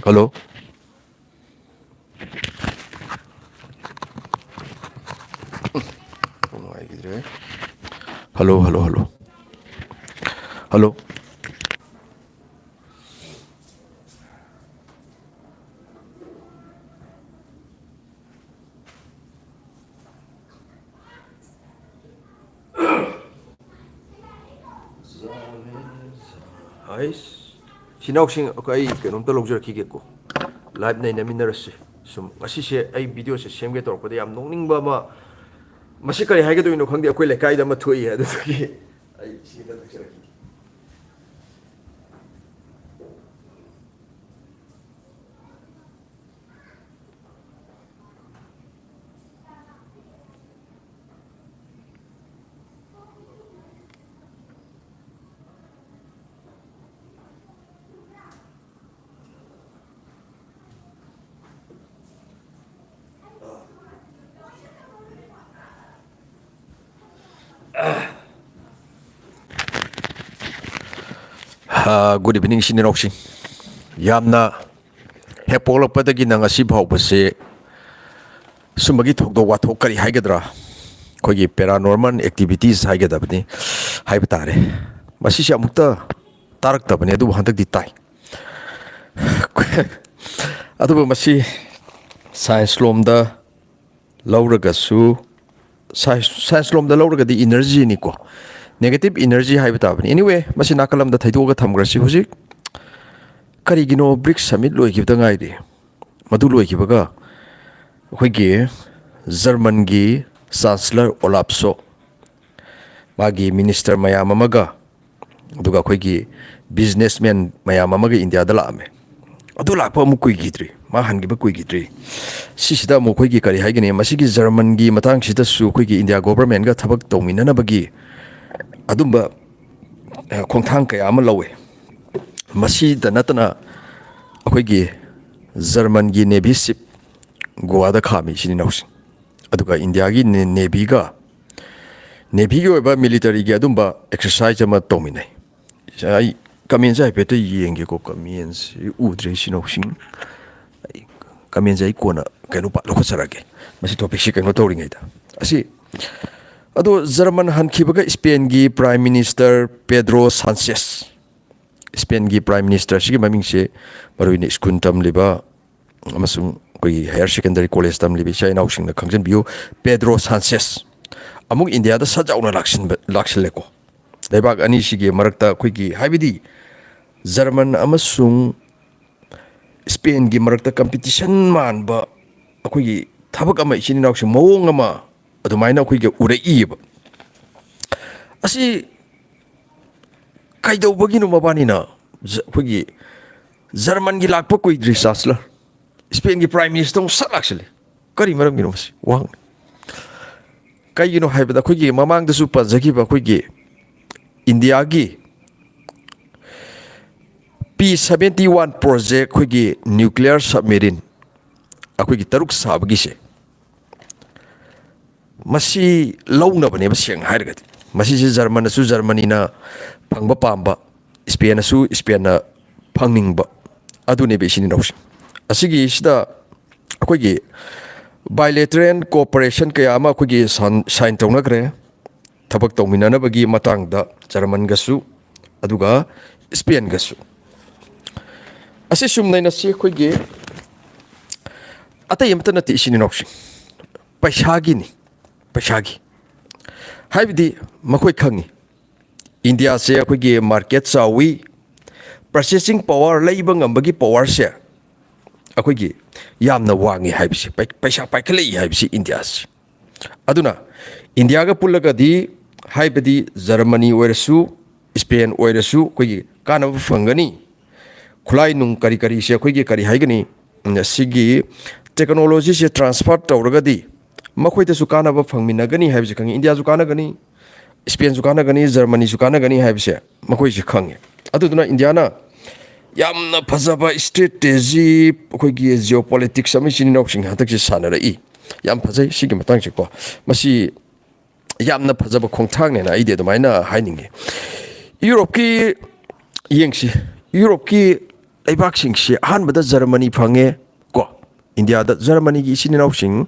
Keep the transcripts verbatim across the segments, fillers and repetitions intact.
Hello. ꯅꯨꯡꯉꯥꯏꯈꯤꯗ꯭ꯔꯦ꯫ Hello, hello, hello. Hello. ꯍꯥꯏꯁ꯫ ꯏꯆꯤꯟ ꯏꯅꯥꯎꯁꯤꯡ, ꯑꯩꯈꯣꯏ, ꯑꯩ ꯀꯩꯅꯣꯝꯇ ꯂꯧꯖꯔꯛꯈꯤꯒꯦꯀꯣ꯫ ꯂꯥꯏꯞ ꯅꯩꯅꯃꯤꯟꯅꯔꯁꯤ꯫ ꯁꯨꯝ ꯉꯁꯤꯁꯦ ꯑꯩ ꯚꯤꯗꯤꯑꯣꯁꯦ ꯁꯦꯝꯒꯦ ꯇꯧꯔꯛꯄꯗ ꯌꯥꯝ ꯅꯣꯛꯅꯤꯡꯕ ꯑꯃ, ꯃꯁꯤ ꯀꯔꯤ ꯍꯥꯏꯒꯗꯣꯏꯅꯣ ꯈꯪꯗꯦ, ꯑꯩꯈꯣꯏ ꯂꯩꯀꯥꯏꯗ ꯑꯃ ꯊꯣꯛꯏ, ꯑꯗꯨꯗꯨꯒꯤ ꯑꯩ ꯏꯁꯤꯡ ꯈꯤꯇ ꯊꯛꯆꯔꯛꯈꯤꯒꯦ꯫ ꯑ, good evening, ꯏꯆꯤꯟ ꯏꯅꯥꯎꯁꯤꯡ꯫ ꯌꯥꯝꯅ ꯍꯦꯛ ꯄꯣꯛꯂꯛꯄꯗꯒꯤꯅ ꯉꯁꯤ ꯐꯥꯎꯕꯁꯦ ꯁꯨꯝꯕꯒꯤ ꯊꯧꯗꯣꯛ ꯋꯥꯊꯣꯛ, ꯀꯔꯤ ꯍꯥꯏꯒꯗ꯭ꯔꯥ, ꯑꯩꯈꯣꯏꯒꯤ paranormal activities ꯍꯥꯏꯒꯗꯕꯅꯤ, ꯍꯥꯏꯕ ꯇꯥꯔꯦ, ꯃꯁꯤꯁꯦ ꯑꯃꯨꯛꯇ ꯇꯥꯔꯛꯇꯕꯅꯤ, ꯑꯗꯨꯕꯨ ꯍꯟꯗꯛꯇꯤ ꯇꯥꯏ꯫ ꯑꯗꯨꯕꯨ ꯃꯁꯤ ꯁꯥꯏꯟꯁ ꯂꯣꯝꯗ ꯂꯧꯔꯒꯁꯨ, ꯁꯥꯏꯟꯁ, ꯁꯥꯏꯟꯁ ꯂꯣꯝꯗ ꯂꯧꯔꯒꯗꯤ ꯏꯅꯔꯖꯤꯅꯤꯀꯣ, negative energy ꯍꯥꯏꯕ ꯇꯥꯕꯅꯤ꯫ Anyway, ꯃꯁꯤ ꯅꯥꯀꯜ ꯑꯃꯗ ꯊꯩꯗꯣꯛꯑꯒ ꯊꯝꯈ꯭ꯔꯁꯤ꯫ ꯍꯧꯖꯤꯛ ꯀꯔꯤꯒꯤꯅꯣ, ꯕ꯭ꯔꯤꯛꯁ ꯁꯃꯤꯠ ꯂꯣꯏꯈꯤꯕꯗ ꯉꯥꯏꯔꯤ꯫ ꯃꯗꯨ ꯂꯣꯏꯈꯤꯕꯒ ꯑꯩꯈꯣꯏꯒꯤ ꯖꯔꯃꯟꯒꯤ ꯆꯥꯟꯁꯂꯔ ꯑꯣꯂꯥꯞ ꯁꯣ, ꯃꯥꯒꯤ ꯃꯤꯅꯤꯁꯇꯔ ꯃꯌꯥꯝ ꯑꯃꯒ, ꯑꯗꯨꯒ ꯑꯩꯈꯣꯏꯒꯤ ꯕꯤꯖꯤꯅꯦꯁꯃꯦꯟ ꯃꯌꯥꯝ ꯑꯃꯒ ꯏꯟꯗꯤꯌꯥꯗ ꯂꯥꯛꯑꯝꯃꯦ꯫ ꯑꯗꯨ ꯂꯥꯛꯄ ꯑꯃꯨꯛ ꯀꯨꯏꯈꯤꯗ꯭ꯔꯤ, ꯃꯥ ꯍꯟꯈꯤꯕ ꯀꯨꯏꯈꯤꯗ꯭ꯔꯤ꯫ ꯁꯤꯁꯤꯗ ꯑꯃꯨꯛ ꯑꯩꯈꯣꯏꯒꯤ, ꯀꯔꯤ ꯍꯥꯏꯒꯅꯤ, ꯃꯁꯤꯒꯤ ꯖꯔꯃꯟꯒꯤ ꯃꯇꯥꯡꯁꯤꯗꯁꯨ ꯑꯩꯈꯣꯏꯒꯤ ꯏꯟꯗꯤꯌꯥ ꯒꯣꯕꯔꯃꯦꯟꯒ ꯊꯕꯛ ꯇꯧꯃꯤꯟꯅꯅꯕꯒꯤ ꯑꯗꯨꯝꯕ ꯈꯣꯡꯊꯥꯡ ꯀꯌꯥ ꯑꯃ ꯂꯧꯋꯦ꯫ ꯃꯁꯤꯗ ꯅꯠꯇꯅ ꯑꯩꯈꯣꯏꯒꯤ ꯖꯔꯃꯟꯒꯤ ꯅꯦꯚꯤ ꯁꯤꯞ ꯒꯣꯋꯥꯗ ꯈꯥꯝꯃꯤ ꯏꯆꯤꯟ ꯏꯅꯥꯎꯁꯤꯡ꯫ ꯑꯗꯨꯒ ꯏꯟꯗꯤꯌꯥꯒꯤ ꯅꯦ-, ꯅꯦꯚꯤꯒ, ꯅꯦꯚꯤꯒꯤ ꯑꯣꯏꯕ ꯃꯤꯂꯤꯇꯔꯤꯒꯤ ꯑꯗꯨꯝꯕ ꯑꯦꯛꯁꯔꯁꯥꯏꯖ ꯑꯃ ꯇꯧꯃꯤꯟꯅꯩ꯫ ꯑꯩ ꯀꯃꯦꯟꯁꯦ ꯍꯥꯏꯐꯦꯠꯇ ꯌꯦꯡꯒꯦꯀꯣ꯫ ꯀꯃꯦꯟꯁꯤ ꯎꯗ꯭ꯔꯦ ꯏꯆꯤꯟ ꯏꯅꯥꯎꯁꯤꯡ꯫ ꯑꯩ ꯀꯃꯦꯟꯁꯦ ꯑꯩ ꯀꯣꯟꯅ ꯀꯩꯅꯣ ꯄꯥ-, ꯂꯧꯈꯠꯆꯔꯛꯑꯒꯦ꯫ ꯃꯁꯤ ꯇꯣꯄꯤꯛꯁꯤ ꯀꯩꯅꯣ ꯇꯧꯔꯤꯉꯩꯗ꯫ ꯑꯁꯤ, ꯑꯗꯣ ꯖꯔꯃꯟ ꯍꯟꯈꯤꯕꯒ ꯏꯁꯄꯦꯟꯒꯤ ꯄ꯭ꯔꯥꯏꯝ ꯃꯤꯅꯤꯁꯇꯔ ꯄꯦꯗ꯭ꯔꯣ ꯁꯥꯟꯆꯦꯁ, ꯏꯁꯄꯦꯟꯒꯤ ꯄ꯭ꯔꯥꯏꯝ ꯃꯤꯅꯤꯁꯇꯔꯁꯤꯒꯤ ꯃꯃꯤꯡꯁꯦ ꯃꯔꯨꯑꯣꯏꯅ ꯁ꯭ꯀꯨꯜ ꯇꯝꯂꯤꯕ ꯑꯃꯁꯨꯡ ꯑꯩꯈꯣꯏꯒꯤ ꯍꯥꯌꯔ ꯁꯦꯀꯦꯟꯗꯔꯤ ꯀꯣꯂꯦꯖ ꯇꯝꯂꯤꯕ ꯏꯆꯥ ꯏꯅꯥꯎꯁꯤꯡꯅ ꯈꯪꯖꯤꯟꯕꯤꯌꯨ, ꯄꯦꯗ꯭ꯔꯣ ꯁꯥꯟꯆꯦꯁ꯫ ꯑꯃꯨꯛ ꯏꯟꯗꯤꯌꯥꯗ ꯁꯠ ꯌꯥꯎꯅ ꯂꯥꯛꯁꯤꯟꯕ, ꯂꯥꯛꯁꯤꯜꯂꯦꯀꯣ꯫ ꯂꯩꯕꯥꯛ ꯑꯅꯤꯁꯤꯒꯤ ꯃꯔꯛꯇ ꯑꯩꯈꯣꯏꯒꯤ, ꯍꯥꯏꯕꯗꯤ ꯖꯔꯃꯟ ꯑꯃꯁꯨꯡ ꯏꯁꯄꯦꯟꯒꯤ ꯃꯔꯛꯇ ꯀꯝꯄꯤꯇꯤꯁꯟ ꯃꯥꯟꯕ ꯑꯩꯈꯣꯏꯒꯤ ꯊꯕꯛ ꯑꯃ, ꯏꯆꯤꯟ ꯏꯅꯥꯎꯁꯤꯡ ꯃꯑꯣꯡ ꯑꯃ ꯑꯗꯨꯃꯥꯏꯅ ꯑꯩꯈꯣꯏꯒꯤ ꯎꯔꯛꯏꯕ꯫ ꯑꯁꯤ ꯀꯩꯗꯧꯕꯒꯤꯅꯣ ꯃꯕꯥꯅꯤꯅ ꯖ-, ꯑꯩꯈꯣꯏꯒꯤ ꯖꯔꯃꯟꯒꯤ ꯂꯥꯛꯄ ꯀꯨꯏꯗ꯭ꯔꯤ ꯆꯥꯟꯁꯂꯔ, ꯏꯁꯄꯦꯟꯒꯤ ꯄ꯭ꯔꯥꯏꯝ ꯃꯤꯅꯤꯁꯇꯔ ꯑꯃꯨꯛ ꯁꯠ ꯂꯥꯛꯁꯤꯜꯂꯦ? ꯀꯔꯤ ꯃꯔꯝꯒꯤꯅꯣ ꯃꯁꯤ? ꯋꯥꯍꯪꯅꯤ꯫ ꯀꯩꯒꯤꯅꯣ ꯍꯥꯏꯕꯗ ꯑꯩꯈꯣꯏꯒꯤ ꯃꯃꯥꯡꯗꯁꯨ ꯄꯟꯖꯈꯤꯕ ꯑꯩꯈꯣꯏꯒꯤ ꯏꯟꯗꯤꯌꯥꯒꯤ ꯄꯤ ꯁꯚꯦꯟꯇꯤ ꯋꯥꯟ ꯄ꯭ꯔꯣꯖꯦꯛ, ꯑꯩꯈꯣꯏꯒꯤ ꯅ꯭ꯌꯨꯀ꯭ꯂꯤꯌꯔ ꯁꯕꯃꯦꯔꯤꯟ ꯑꯩꯈꯣꯏꯒꯤ ꯇꯔꯨꯛ ꯁꯥꯕꯒꯤꯁꯦ, ꯃꯁꯤ ꯂꯧꯅꯕꯅꯦꯕ꯫ ꯁꯦꯡꯅ ꯍꯥꯏꯔꯒꯗꯤ ꯃꯁꯤꯁꯦ ꯖꯔꯃꯟꯅꯁꯨ, ꯖꯔꯃꯅꯤꯅ ꯐꯪꯕ ꯄꯥꯝꯕ, ꯏꯁꯄꯦꯟꯅꯁꯨ, ꯏꯁꯄꯦꯟꯅ ꯐꯪꯅꯤꯡꯕ, ꯑꯗꯨꯅꯦꯕ ꯏꯆꯤꯟ ꯏꯅꯥꯎꯁꯤꯡ꯫ ꯑꯁꯤꯒꯤꯁꯤꯗ ꯑꯩꯈꯣꯏꯒꯤ bilateral cooperation ꯀꯌꯥ ꯑꯃ ꯑꯩꯈꯣꯏꯒꯤ ꯁꯥꯏꯟ ꯇꯧꯅꯈ꯭ꯔꯦ꯫ ꯊꯕꯛ ꯇꯧꯃꯤꯟꯅꯅꯕꯒꯤ ꯃꯇꯥꯡꯗ ꯖꯔꯃꯟꯒꯁꯨ ꯑꯗꯨꯒ ꯏꯁꯄꯦꯟꯒꯁꯨ꯫ ꯑꯁꯤ ꯁꯨꯝ ꯅꯩꯅꯁꯤ ꯑꯩꯈꯣꯏꯒꯤ꯫ ꯑꯇꯩ ꯑꯃꯠꯇ ꯅꯠꯇꯦ ꯏꯆꯤꯟ ꯏꯅꯥꯎꯁꯤꯡ, ꯄꯩꯁꯥꯒꯤꯅꯤ, ꯄꯩꯁꯥꯒꯤ꯫ ꯍꯥꯏꯕꯗꯤ ꯃꯈꯣꯏ ꯈꯪꯉꯤ ꯏꯟꯗꯤꯌꯥꯁꯦ ꯑꯩꯈꯣꯏꯒꯤ ꯃꯥꯔꯀꯦꯠ ꯆꯥꯎꯋꯤ, ꯄꯔꯆꯦꯁꯤꯡ ꯄꯋꯥꯔ, ꯂꯩꯕ ꯉꯝꯕꯒꯤ ꯄꯋꯥꯔꯁꯦ ꯑꯩꯈꯣꯏꯒꯤ ꯌꯥꯝꯅ ꯋꯥꯡꯉꯤ ꯍꯥꯏꯕꯁꯤ, ꯄꯩ-, ꯄꯩꯁꯥ ꯄꯥꯏꯈꯠꯂꯛꯏ ꯍꯥꯏꯕꯁꯤ ꯏꯟꯗꯤꯌꯥꯁꯤ꯫ ꯑꯗꯨꯅ ꯏꯟꯗꯤꯌꯥꯒ ꯄꯨꯜꯂꯒꯗꯤ, ꯍꯥꯏꯕꯗꯤ ꯖꯔꯃꯅꯤ ꯑꯣꯏꯔꯁꯨ, ꯏꯁꯄꯦꯟ ꯑꯣꯏꯔꯁꯨ ꯑꯩꯈꯣꯏꯒꯤ ꯀꯥꯟꯅꯕ ꯐꯪꯒꯅꯤ꯫ ꯈꯨꯠꯂꯥꯏ ꯅꯨꯡ ꯀꯔꯤ ꯀꯔꯤꯁꯦ ꯑꯩꯈꯣꯏꯒꯤ ꯀꯔꯤ ꯍꯥꯏꯒꯅꯤ, ꯁꯤꯒꯤ ꯇꯦꯛꯅꯣꯂꯣꯖꯤꯁꯦ ꯇ꯭ꯔꯥꯟꯁꯐꯔ ꯇꯧꯔꯒꯗꯤ ꯃꯈꯣꯏꯗꯁꯨ ꯀꯥꯟꯅꯕ ꯐꯪꯃꯤꯟꯅꯒꯅꯤ ꯍꯥꯏꯕꯁꯤ ꯈꯪꯉꯤ, ꯏꯟꯗꯤꯌꯥꯁꯨ ꯀꯥꯟꯅꯒꯅꯤ꯫ ꯏꯁꯄꯦꯟꯁꯨ ꯀꯥꯟꯅꯒꯅꯤ, ꯖꯔꯃꯅꯤꯁꯨ ꯀꯥꯟꯅꯒꯅꯤ ꯍꯥꯏꯕꯁꯦ ꯃꯈꯣꯏꯁꯦ ꯈꯪꯉꯦ꯫ ꯑꯗꯨꯗꯨꯅ ꯏꯟꯗꯤꯌꯥꯅ ꯌꯥꯝꯅ ꯐꯖꯕ ꯁ꯭ꯇ꯭ꯔꯦꯇꯦꯖꯤ, ꯑꯩꯈꯣꯏꯒꯤ ꯖꯤꯑꯣ ꯄꯣꯂꯤꯇꯤꯛꯁ ꯑꯃ ꯏꯆꯤꯟ ꯏꯅꯥꯎꯁꯤꯡ ꯍꯟꯗꯛꯁꯦ ꯁꯥꯟꯅꯔꯛꯏ꯫ ꯌꯥꯝ ꯐꯖꯩ ꯁꯤꯒꯤ ꯃꯇꯥꯡꯁꯦꯀꯣ꯫ ꯃꯁꯤ ꯌꯥꯝꯅ ꯐꯖꯕ ꯈꯣꯡꯊꯥꯡꯅꯦꯅ ꯑꯩꯗꯤ ꯑꯗꯨꯃꯥꯏꯅ ꯍꯥꯏꯅꯤꯡꯉꯤ꯫ ꯌꯨꯔꯣꯞꯀꯤ, ꯌꯦꯡꯁꯤ, ꯌꯨꯔꯣꯞꯀꯤ ꯂꯩꯕꯥꯛꯁꯤꯡꯁꯤ ꯑꯍꯥꯟꯕꯗ ꯖꯔꯃꯅꯤ ꯐꯪꯉꯦ ꯀꯣ꯫ ꯏꯟꯗꯤꯌꯥꯗ ꯖꯔꯃꯅꯤꯒꯤ ꯏꯆꯤꯟ ꯏꯅꯥꯎꯁꯤꯡ,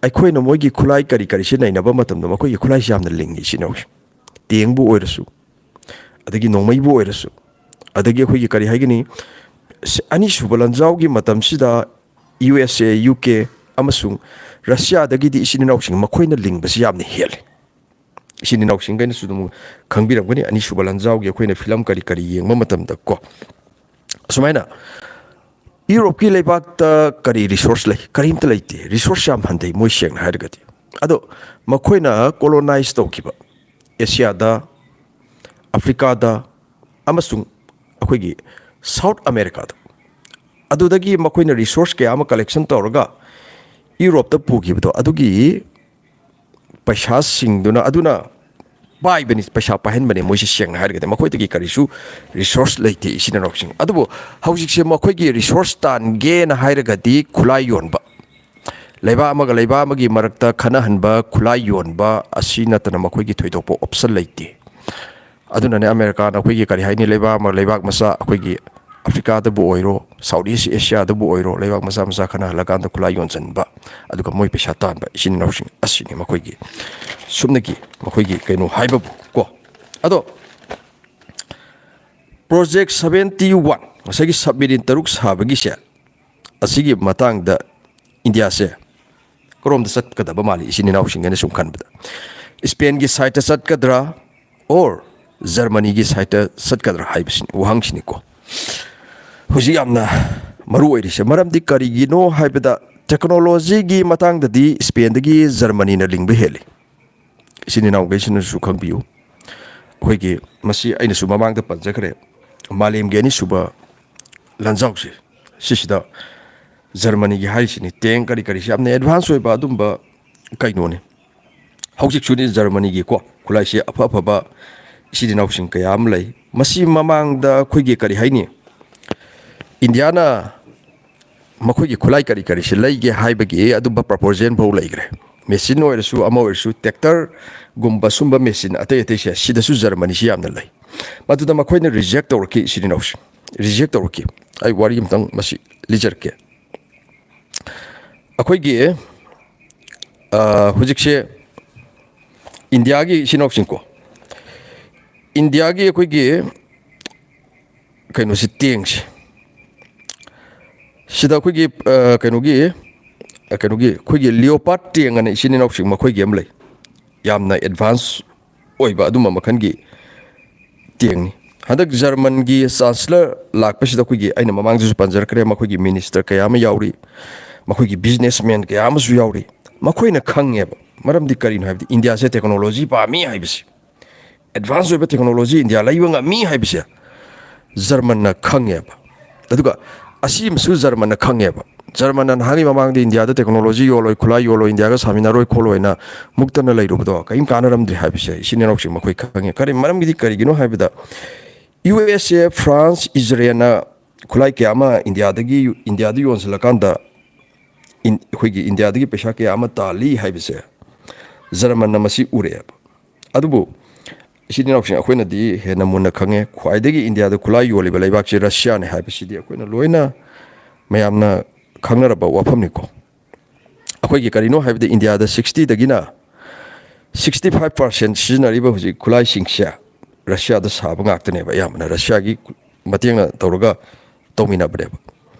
ꯑꯩꯈꯣꯏꯅ ꯃꯣꯏꯒꯤ ꯈꯨꯠꯂꯥꯏ ꯀꯔꯤ ꯀꯔꯤꯁꯤ ꯅꯩꯅꯕ ꯃꯇꯝꯗ ꯃꯈꯣꯏꯒꯤ ꯈꯨꯠꯂꯥꯏꯁꯤ ꯌꯥꯝꯅ ꯂꯤꯡꯉꯤ ꯏꯆꯤꯟ ꯏꯅꯥꯎꯁꯤꯡ꯫ ꯇꯦꯡꯕꯨ ꯑꯣꯏꯔꯁꯨ, ꯑꯗꯒꯤ ꯅꯣꯡꯃꯩꯕꯨ ꯑꯣꯏꯔꯁꯨ, ꯑꯗꯒꯤ ꯑꯩꯈꯣꯏꯒꯤ ꯀꯔꯤ ꯍꯥꯏꯒꯅꯤ, ꯁ-, ꯑꯅꯤꯁꯨꯕ ꯂꯥꯟꯖꯥꯎꯒꯤ ꯃꯇꯝꯁꯤꯗ ꯌꯨ ꯑꯦꯁ ꯑꯦ, ꯌꯨ ꯀꯦ ꯑꯃꯁꯨꯡ ꯔꯁꯤꯌꯥꯗꯒꯤꯗꯤ ꯏꯆꯤꯟ ꯏꯅꯥꯎꯁꯤꯡ ꯃꯈꯣꯏꯅ ꯂꯤꯡꯕꯁꯤ ꯌꯥꯝꯅ ꯍꯦꯜꯂꯤ꯫ ꯏꯆꯤꯟ ꯏꯅꯥꯎꯁꯤꯡꯈꯩꯅꯁꯨ ꯑꯗꯨꯝ ꯈꯪꯕꯤꯔꯝꯒꯅꯤ, ꯑꯅꯤꯁꯨꯕ ꯂꯥꯟꯖꯥꯎꯒꯤ ꯑꯩꯈꯣꯏꯅ ꯐꯤꯂꯝ ꯀꯔꯤ ꯀꯔꯤ ꯌꯦꯡꯕ ꯃꯇꯝꯗ ꯀꯣ꯫ ꯑꯁꯨꯃꯥꯏꯅ ꯌꯨꯔꯣꯞꯀꯤ ꯂꯩꯕꯥꯛꯇ ꯀꯔꯤ ꯔꯤꯁꯣꯔꯁ ꯂꯩ? ꯀꯔꯤꯝꯇ ꯂꯩꯇꯦ꯫ ꯔꯤꯁꯣꯔꯁ ꯌꯥꯝ ꯍꯟꯊꯩ ꯃꯣꯏ, ꯁꯦꯡꯅ ꯍꯥꯏꯔꯒꯗꯤ꯫ ꯑꯗꯣ ꯃꯈꯣꯏꯅ ꯀꯣꯂꯣꯅꯥꯏꯁ ꯇꯧꯈꯤꯕ ꯑꯦꯁꯤꯌꯥꯗ, ꯑꯐ꯭ꯔꯤꯀꯥꯗ ꯑꯃꯁꯨꯡ ꯑꯩꯈꯣꯏꯒꯤ ꯁꯥꯎꯠ ꯑꯃꯦꯔꯤꯀꯥꯗ, ꯑꯗꯨꯗꯒꯤ ꯃꯈꯣꯏꯅ ꯔꯤꯁꯣꯔꯁ ꯀꯌꯥ ꯑꯃ ꯀꯂꯦꯛꯁꯟ ꯇꯧꯔꯒ ꯌꯨꯔꯣꯞꯇ ꯄꯨꯈꯤꯕꯗꯣ, ꯑꯗꯨꯒꯤ ꯄꯩꯁꯥꯁꯤꯡꯗꯨꯅ, ꯑꯗꯨꯅ ꯄꯥꯏꯕꯅꯤ, ꯄꯩꯁꯥ ꯄꯥꯏꯍꯟꯕꯅꯦ ꯃꯣꯏꯁꯤ꯫ ꯁꯦꯡꯅ ꯍꯥꯏꯔꯒꯗꯤ ꯃꯈꯣꯏꯗꯒꯤ ꯀꯔꯤꯁꯨ ꯔꯤꯁꯣꯔꯁ ꯂꯩꯇꯦ ꯏꯆꯤꯟ ꯏꯅꯥꯎꯁꯤꯡ꯫ ꯑꯗꯨꯕꯨ ꯍꯧꯖꯤꯛꯁꯦ ꯃꯈꯣꯏꯒꯤ ꯔꯤꯁꯣꯔꯁ ꯇꯥꯟꯒꯦꯅ ꯍꯥꯏꯔꯒꯗꯤ ꯈꯨꯠꯂꯥꯏ ꯌꯣꯟꯕ, ꯂꯩꯕꯥꯛ ꯑꯃꯒ ꯂꯩꯕꯥꯛ ꯑꯃꯒꯤ ꯃꯔꯛꯇ ꯈꯠꯅꯍꯟꯕ, ꯈꯨꯠꯂꯥꯏ ꯌꯣꯟꯕ ꯑꯁꯤ ꯅꯠꯇꯅ ꯃꯈꯣꯏꯒꯤ ꯊꯣꯏꯗꯣꯛꯄ ꯑꯣꯞꯁꯟ ꯂꯩꯇꯦ꯫ ꯑꯗꯨꯅꯅꯦ ꯑꯃꯦꯔꯤꯀꯥꯅ ꯑꯩꯈꯣꯏꯒꯤ ꯀꯔꯤ ꯍꯥꯏꯅꯤ, ꯂꯩꯕꯥꯛ ꯑꯃ, ꯂꯩꯕꯥꯛ ꯃꯆꯥ, ꯑꯩꯈꯣꯏꯒꯤ ꯑꯐ꯭ꯔꯤꯀꯥꯗꯕꯨ ꯑꯣꯏꯔꯣ, ꯁꯥꯎꯠ ꯏꯁ ꯑꯦꯁꯤꯌꯥꯗꯕꯨ ꯑꯣꯏꯔꯣ, ꯂꯩꯕꯥꯛ ꯃꯆꯥ ꯃꯆꯥ ꯈꯠꯅꯍꯜꯂꯀꯥꯟꯗ ꯈꯨꯠꯂꯥꯏ ꯌꯣꯟꯁꯤꯟꯕ, ꯑꯗꯨꯒ ꯃꯣꯏ ꯄꯩꯁꯥ ꯇꯥꯟꯕ ꯏꯆꯤꯟ ꯏꯅꯥꯎꯁꯤꯡ ꯑꯁꯤꯅꯤ ꯃꯈꯣꯏꯒꯤ ꯁꯨꯞꯅꯒꯤ ꯃꯈꯣꯏꯒꯤ ꯀꯩꯅꯣ ꯍꯥꯏꯕꯕꯨ ꯀꯣ꯫ ꯑꯗꯣ ꯄ꯭ꯔꯣꯖꯦꯛ ꯁꯕꯦꯟꯇꯤ ꯋꯥꯟ, ꯉꯁꯥꯏꯒꯤ ꯁꯕꯃꯦꯔꯤꯟ ꯇꯔꯨꯛ ꯁꯥꯕꯒꯤꯁꯦ, ꯑꯁꯤꯒꯤ ꯃꯇꯥꯡꯗ ꯏꯟꯗꯤꯌꯥꯁꯦ ꯀꯔꯣꯝꯗ ꯆꯠꯀꯗꯕ ꯃꯥꯜꯂꯤ ꯏꯆꯤꯟ ꯏꯅꯥꯎꯁꯤꯡ ꯑꯩꯅ ꯁꯨꯝ ꯈꯟꯕꯗ? ꯏꯁꯄꯦꯟꯒꯤ ꯁꯥꯏꯠꯇ ꯆꯠꯀꯗ꯭ꯔꯥ, ꯑꯣꯔ ꯖꯔꯃꯅꯤꯒꯤ ꯁꯥꯏꯠꯇ ꯆꯠꯀꯗ꯭ꯔꯥ ꯍꯥꯏꯕꯁꯤꯅꯤ, ꯋꯥꯍꯪꯁꯤꯅꯤꯀꯣ ꯍꯧꯖꯤꯛ ꯌꯥꯝꯅ ꯃꯔꯨ ꯑꯣꯏꯔꯤꯁꯦ꯫ ꯃꯔꯝꯗꯤ ꯀꯔꯤꯒꯤꯅꯣ ꯍꯥꯏꯕꯗ, ꯇꯦꯛꯅꯣꯂꯣꯖꯤꯒꯤ ꯃꯇꯥꯡꯗꯗꯤ ꯏꯁꯄꯦꯟꯗꯒꯤ ꯖꯔꯃꯅꯤꯅ ꯂꯤꯡꯕ ꯍꯦꯜꯂꯤ꯫ ꯏꯆꯤꯟ ꯏꯅꯥꯎꯈꯩꯁꯤꯅꯁꯨ ꯈꯪꯕꯤꯌꯨ꯫ ꯑꯩꯈꯣꯏꯒꯤ ꯃꯁꯤ ꯑꯩꯅꯁꯨ ꯃꯃꯥꯡꯗ ꯄꯟꯖꯈ꯭ꯔꯦ, ꯃꯥꯂꯦꯝꯒꯤ ꯑꯅꯤꯁꯨꯕ ꯂꯥꯟꯖꯥꯎꯁꯦ, ꯁꯤꯁꯤꯗ ꯖꯔꯃꯅꯤꯒꯤ ꯍꯥꯏꯔꯤꯁꯤꯅꯤ, ꯇꯦꯡ ꯀꯔꯤ ꯀꯔꯤꯁꯤ ꯌꯥꯝꯅ ꯑꯦꯗꯚꯥꯟꯁ ꯑꯣꯏꯕ ꯑꯗꯨꯝꯕ ꯀꯩꯅꯣꯅꯤ꯫ ꯍꯧꯖꯤꯛꯁꯨꯅꯤ ꯖꯔꯃꯅꯤꯒꯤꯀꯣ ꯈꯨꯠꯂꯥꯏꯁꯦ ꯑꯐ ꯑꯐꯕ ꯏꯆꯤꯜ ꯏꯅꯥꯎꯁꯤꯡ ꯀꯌꯥ ꯑꯃ ꯂꯩ꯫ ꯃꯁꯤ ꯃꯃꯥꯡꯗ ꯑꯩꯈꯣꯏꯒꯤ ꯀꯔꯤ ꯍꯥꯏꯅꯤ, ꯏꯟꯗꯤꯌꯥꯅ ꯃꯈꯣꯏꯒꯤ ꯈꯨꯠꯂꯥꯏ ꯀꯔꯤ ꯀꯔꯤꯁꯤ ꯂꯩꯒꯦ ꯍꯥꯏꯕꯒꯤ ꯑꯗꯨꯝꯕ ꯄ꯭ꯔꯄꯣꯖꯦꯜ ꯐꯥꯎ ꯂꯩꯈ꯭ꯔꯦ꯫ ꯃꯦꯆꯤꯟ ꯑꯣꯏꯔꯁꯨ, ꯑꯃ ꯑꯣꯏꯔꯁꯨ, ꯇ꯭ꯔꯦꯛꯇꯔꯒꯨꯝꯕ ꯁꯨꯝꯕ ꯃꯦꯆꯤꯟ ꯑꯇꯩ ꯑꯇꯩꯁꯦ ꯁꯤꯗꯁꯨ ꯖꯔꯃꯅꯤꯁꯤ ꯌꯥꯝꯅ ꯂꯩ꯫ ꯃꯗꯨꯗ ꯃꯈꯣꯏꯅ ꯔꯤꯖꯦꯛ ꯇꯧꯔꯛꯈꯤ ꯏꯆꯤꯜ ꯏꯅꯥꯎꯁꯤꯡ, ꯔꯤꯖꯦꯛ ꯇꯧꯔꯛꯈꯤ꯫ ꯑꯩ ꯋꯥꯔꯤ ꯑꯃꯇꯪ ꯃꯁꯤ ꯂꯤꯖꯔꯛꯀꯦ꯫ ꯑꯩꯈꯣꯏꯒꯤ, ꯑ, ꯍꯧꯖꯤꯛꯁꯦ ꯏꯟꯗꯤꯌꯥꯒꯤ ꯏꯆꯤꯜ ꯏꯅꯥꯎꯁꯤꯡꯀꯣ, ꯏꯟꯗꯤꯌꯥꯒꯤ ꯑꯩꯈꯣꯏꯒꯤ ꯀꯩꯅꯣꯁꯤ, ꯇꯦꯡꯁꯤ, ꯁꯤꯗ ꯑꯩꯈꯣꯏꯒꯤ, ꯑ, ꯀꯩꯅꯣꯒꯤ, ꯑ, ꯀꯩꯅꯣꯒꯤ ꯑꯩꯈꯣꯏꯒꯤ ꯂꯤꯑꯣꯄꯥꯔꯠ ꯇꯦꯡ ꯑꯅ ꯏꯆꯤꯜ ꯏꯅꯥꯎꯁꯤꯡ ꯃꯈꯣꯏꯒꯤ ꯑꯃ ꯂꯩ, ꯌꯥꯝꯅ ꯑꯦꯗꯚꯥꯟꯁ ꯑꯣꯏꯕ ꯑꯗꯨꯝꯕ ꯃꯈꯜꯒꯤ ꯇꯦꯡꯅꯤ꯫ ꯍꯟꯗꯛ ꯖꯔꯃꯟꯒꯤ ꯆꯥꯟꯁꯂꯔ ꯂꯥꯛꯄꯁꯤꯗ ꯑꯩꯈꯣꯏꯒꯤ, ꯑꯩꯅ ꯃꯃꯥꯡꯗꯁꯨ ꯄꯟꯖꯔꯛꯈ꯭ꯔꯦ, ꯃꯈꯣꯏꯒꯤ ꯃꯤꯅꯤꯁꯇꯔ ꯀꯌꯥ ꯑꯃ ꯌꯥꯎꯔꯤ, ꯃꯈꯣꯏꯒꯤ ꯕꯤꯖꯤꯅꯦꯁꯃꯦꯟ ꯀꯌꯥ ꯑꯃꯁꯨ ꯌꯥꯎꯔꯤ꯫ ꯃꯈꯣꯏꯅ ꯈꯪꯉꯦꯕ꯫ ꯃꯔꯝꯗꯤ ꯀꯔꯤꯅꯣ ꯍꯥꯏꯕꯗꯤ ꯏꯟꯗꯤꯌꯥꯁꯦ ꯇꯦꯛꯅꯣꯂꯣꯖꯤ ꯄꯥꯝꯃꯤ ꯍꯥꯏꯕꯁꯤ, ꯑꯦꯗꯚꯥꯟꯁ ꯑꯣꯏꯕ ꯇꯦꯛꯅꯣꯂꯣꯖꯤ ꯏꯟꯗꯤꯌꯥ ꯂꯩꯕ ꯉꯝꯃꯤ ꯍꯥꯏꯕꯁꯦ ꯖꯔꯃꯟꯅ ꯈꯪꯉꯦꯕ꯫ ꯑꯗꯨꯒ ꯑꯁꯤꯃꯁꯨ ꯖꯔꯃꯟꯅ ꯈꯪꯉꯦꯕ꯫ ꯖꯔꯃꯟꯅ ꯅꯍꯥꯟꯒꯤ ꯃꯃꯥꯡꯗ ꯏꯟꯗꯤꯌꯥꯗ ꯇꯦꯛꯅꯣꯂꯣꯖꯤ ꯌꯣꯜꯂꯣꯏ, ꯈꯨꯠꯂꯥꯏ ꯌꯣꯜꯂꯣꯏ, ꯏꯟꯗꯤꯌꯥꯒ ꯁꯥꯃꯤꯟꯅꯔꯣꯏ ꯈꯣꯠꯂꯣꯏꯅ ꯃꯨꯛꯇꯅ ꯂꯩꯔꯨꯕꯗꯣ ꯀꯔꯤꯝ ꯀꯥꯟꯅꯔꯝꯗ꯭ꯔꯦ ꯍꯥꯏꯕꯁꯦ ꯏꯆꯤꯟ ꯏꯅꯥꯎꯁꯤꯡ ꯃꯈꯣꯏ ꯈꯪꯉꯦ꯫ ꯀꯔꯤ ꯃꯔꯝꯒꯤꯗꯤ, ꯀꯔꯤꯒꯤꯅꯣ ꯍꯥꯏꯕꯗ, ꯌꯨ ꯑꯦꯁ ꯑꯦ, ꯐ꯭ꯔꯥꯟꯁ, ꯏꯖꯔꯦꯜꯅ ꯈꯨꯠꯂꯥꯏ ꯀꯌꯥ ꯑꯃ ꯏꯟꯗꯤꯌꯥꯗꯒꯤ, ꯏꯟꯗꯤꯌꯥꯗ ꯌꯣꯟꯁꯤꯜꯂꯀꯥꯟꯗ ꯏꯟ-, ꯑꯩꯈꯣꯏꯒꯤ ꯏꯟꯗꯤꯌꯥꯗꯒꯤ ꯄꯩꯁꯥ ꯀꯌꯥ ꯑꯃ ꯇꯥꯜꯂꯤ ꯍꯥꯏꯕꯁꯦ ꯖꯔꯃꯟꯅ ꯃꯁꯤ ꯎꯔꯛꯑꯦꯕ꯫ ꯑꯗꯨꯕꯨ ꯏꯆꯤꯟ ꯏꯅꯥꯎꯁꯤꯡ, ꯑꯩꯈꯣꯏꯅꯗꯤ ꯍꯦꯟꯅ ꯃꯨꯟꯅ ꯈꯪꯉꯦ꯫ ꯈ꯭ꯋꯥꯏꯗꯒꯤ ꯏꯟꯗꯤꯌꯥꯗ ꯈꯨꯠꯂꯥꯏ ꯌꯣꯜꯂꯤꯕ ꯂꯩꯕꯥꯛꯁꯤ ꯔꯁꯤꯌꯥꯅꯤ ꯍꯥꯏꯕꯁꯤꯗꯤ ꯑꯩꯈꯣꯏꯅ ꯂꯣꯏꯅ ꯃꯌꯥꯝꯅ ꯈꯪꯅꯔꯕ ꯋꯥꯐꯝꯅꯤꯀꯣ꯫ ꯑꯩꯈꯣꯏꯒꯤ ꯀꯔꯤꯅꯣ ꯍꯥꯏꯕꯗ ꯏꯟꯗꯤꯌꯥꯗ ꯁꯤꯛꯁꯇꯤꯗꯒꯤꯅ ꯁꯤꯛꯁꯇꯤ ꯐꯥꯏꯚ ꯄꯥꯔꯁꯦꯟ ꯁꯤꯖꯤꯟꯅꯔꯤꯕ ꯍꯧꯖꯤꯛ ꯈꯨꯠꯂꯥꯏꯁꯤꯡꯁꯦ ꯔꯁꯤꯌꯥꯗ ꯁꯥꯕ ꯉꯥꯛꯇꯅꯦꯕ, ꯑꯌꯥꯝꯕꯅ ꯔꯁꯤꯌꯥꯒꯤ ꯃꯇꯦꯡꯅ ꯇꯧꯔꯒ ꯇꯧꯃꯤꯟꯅꯕꯅꯦꯕ꯫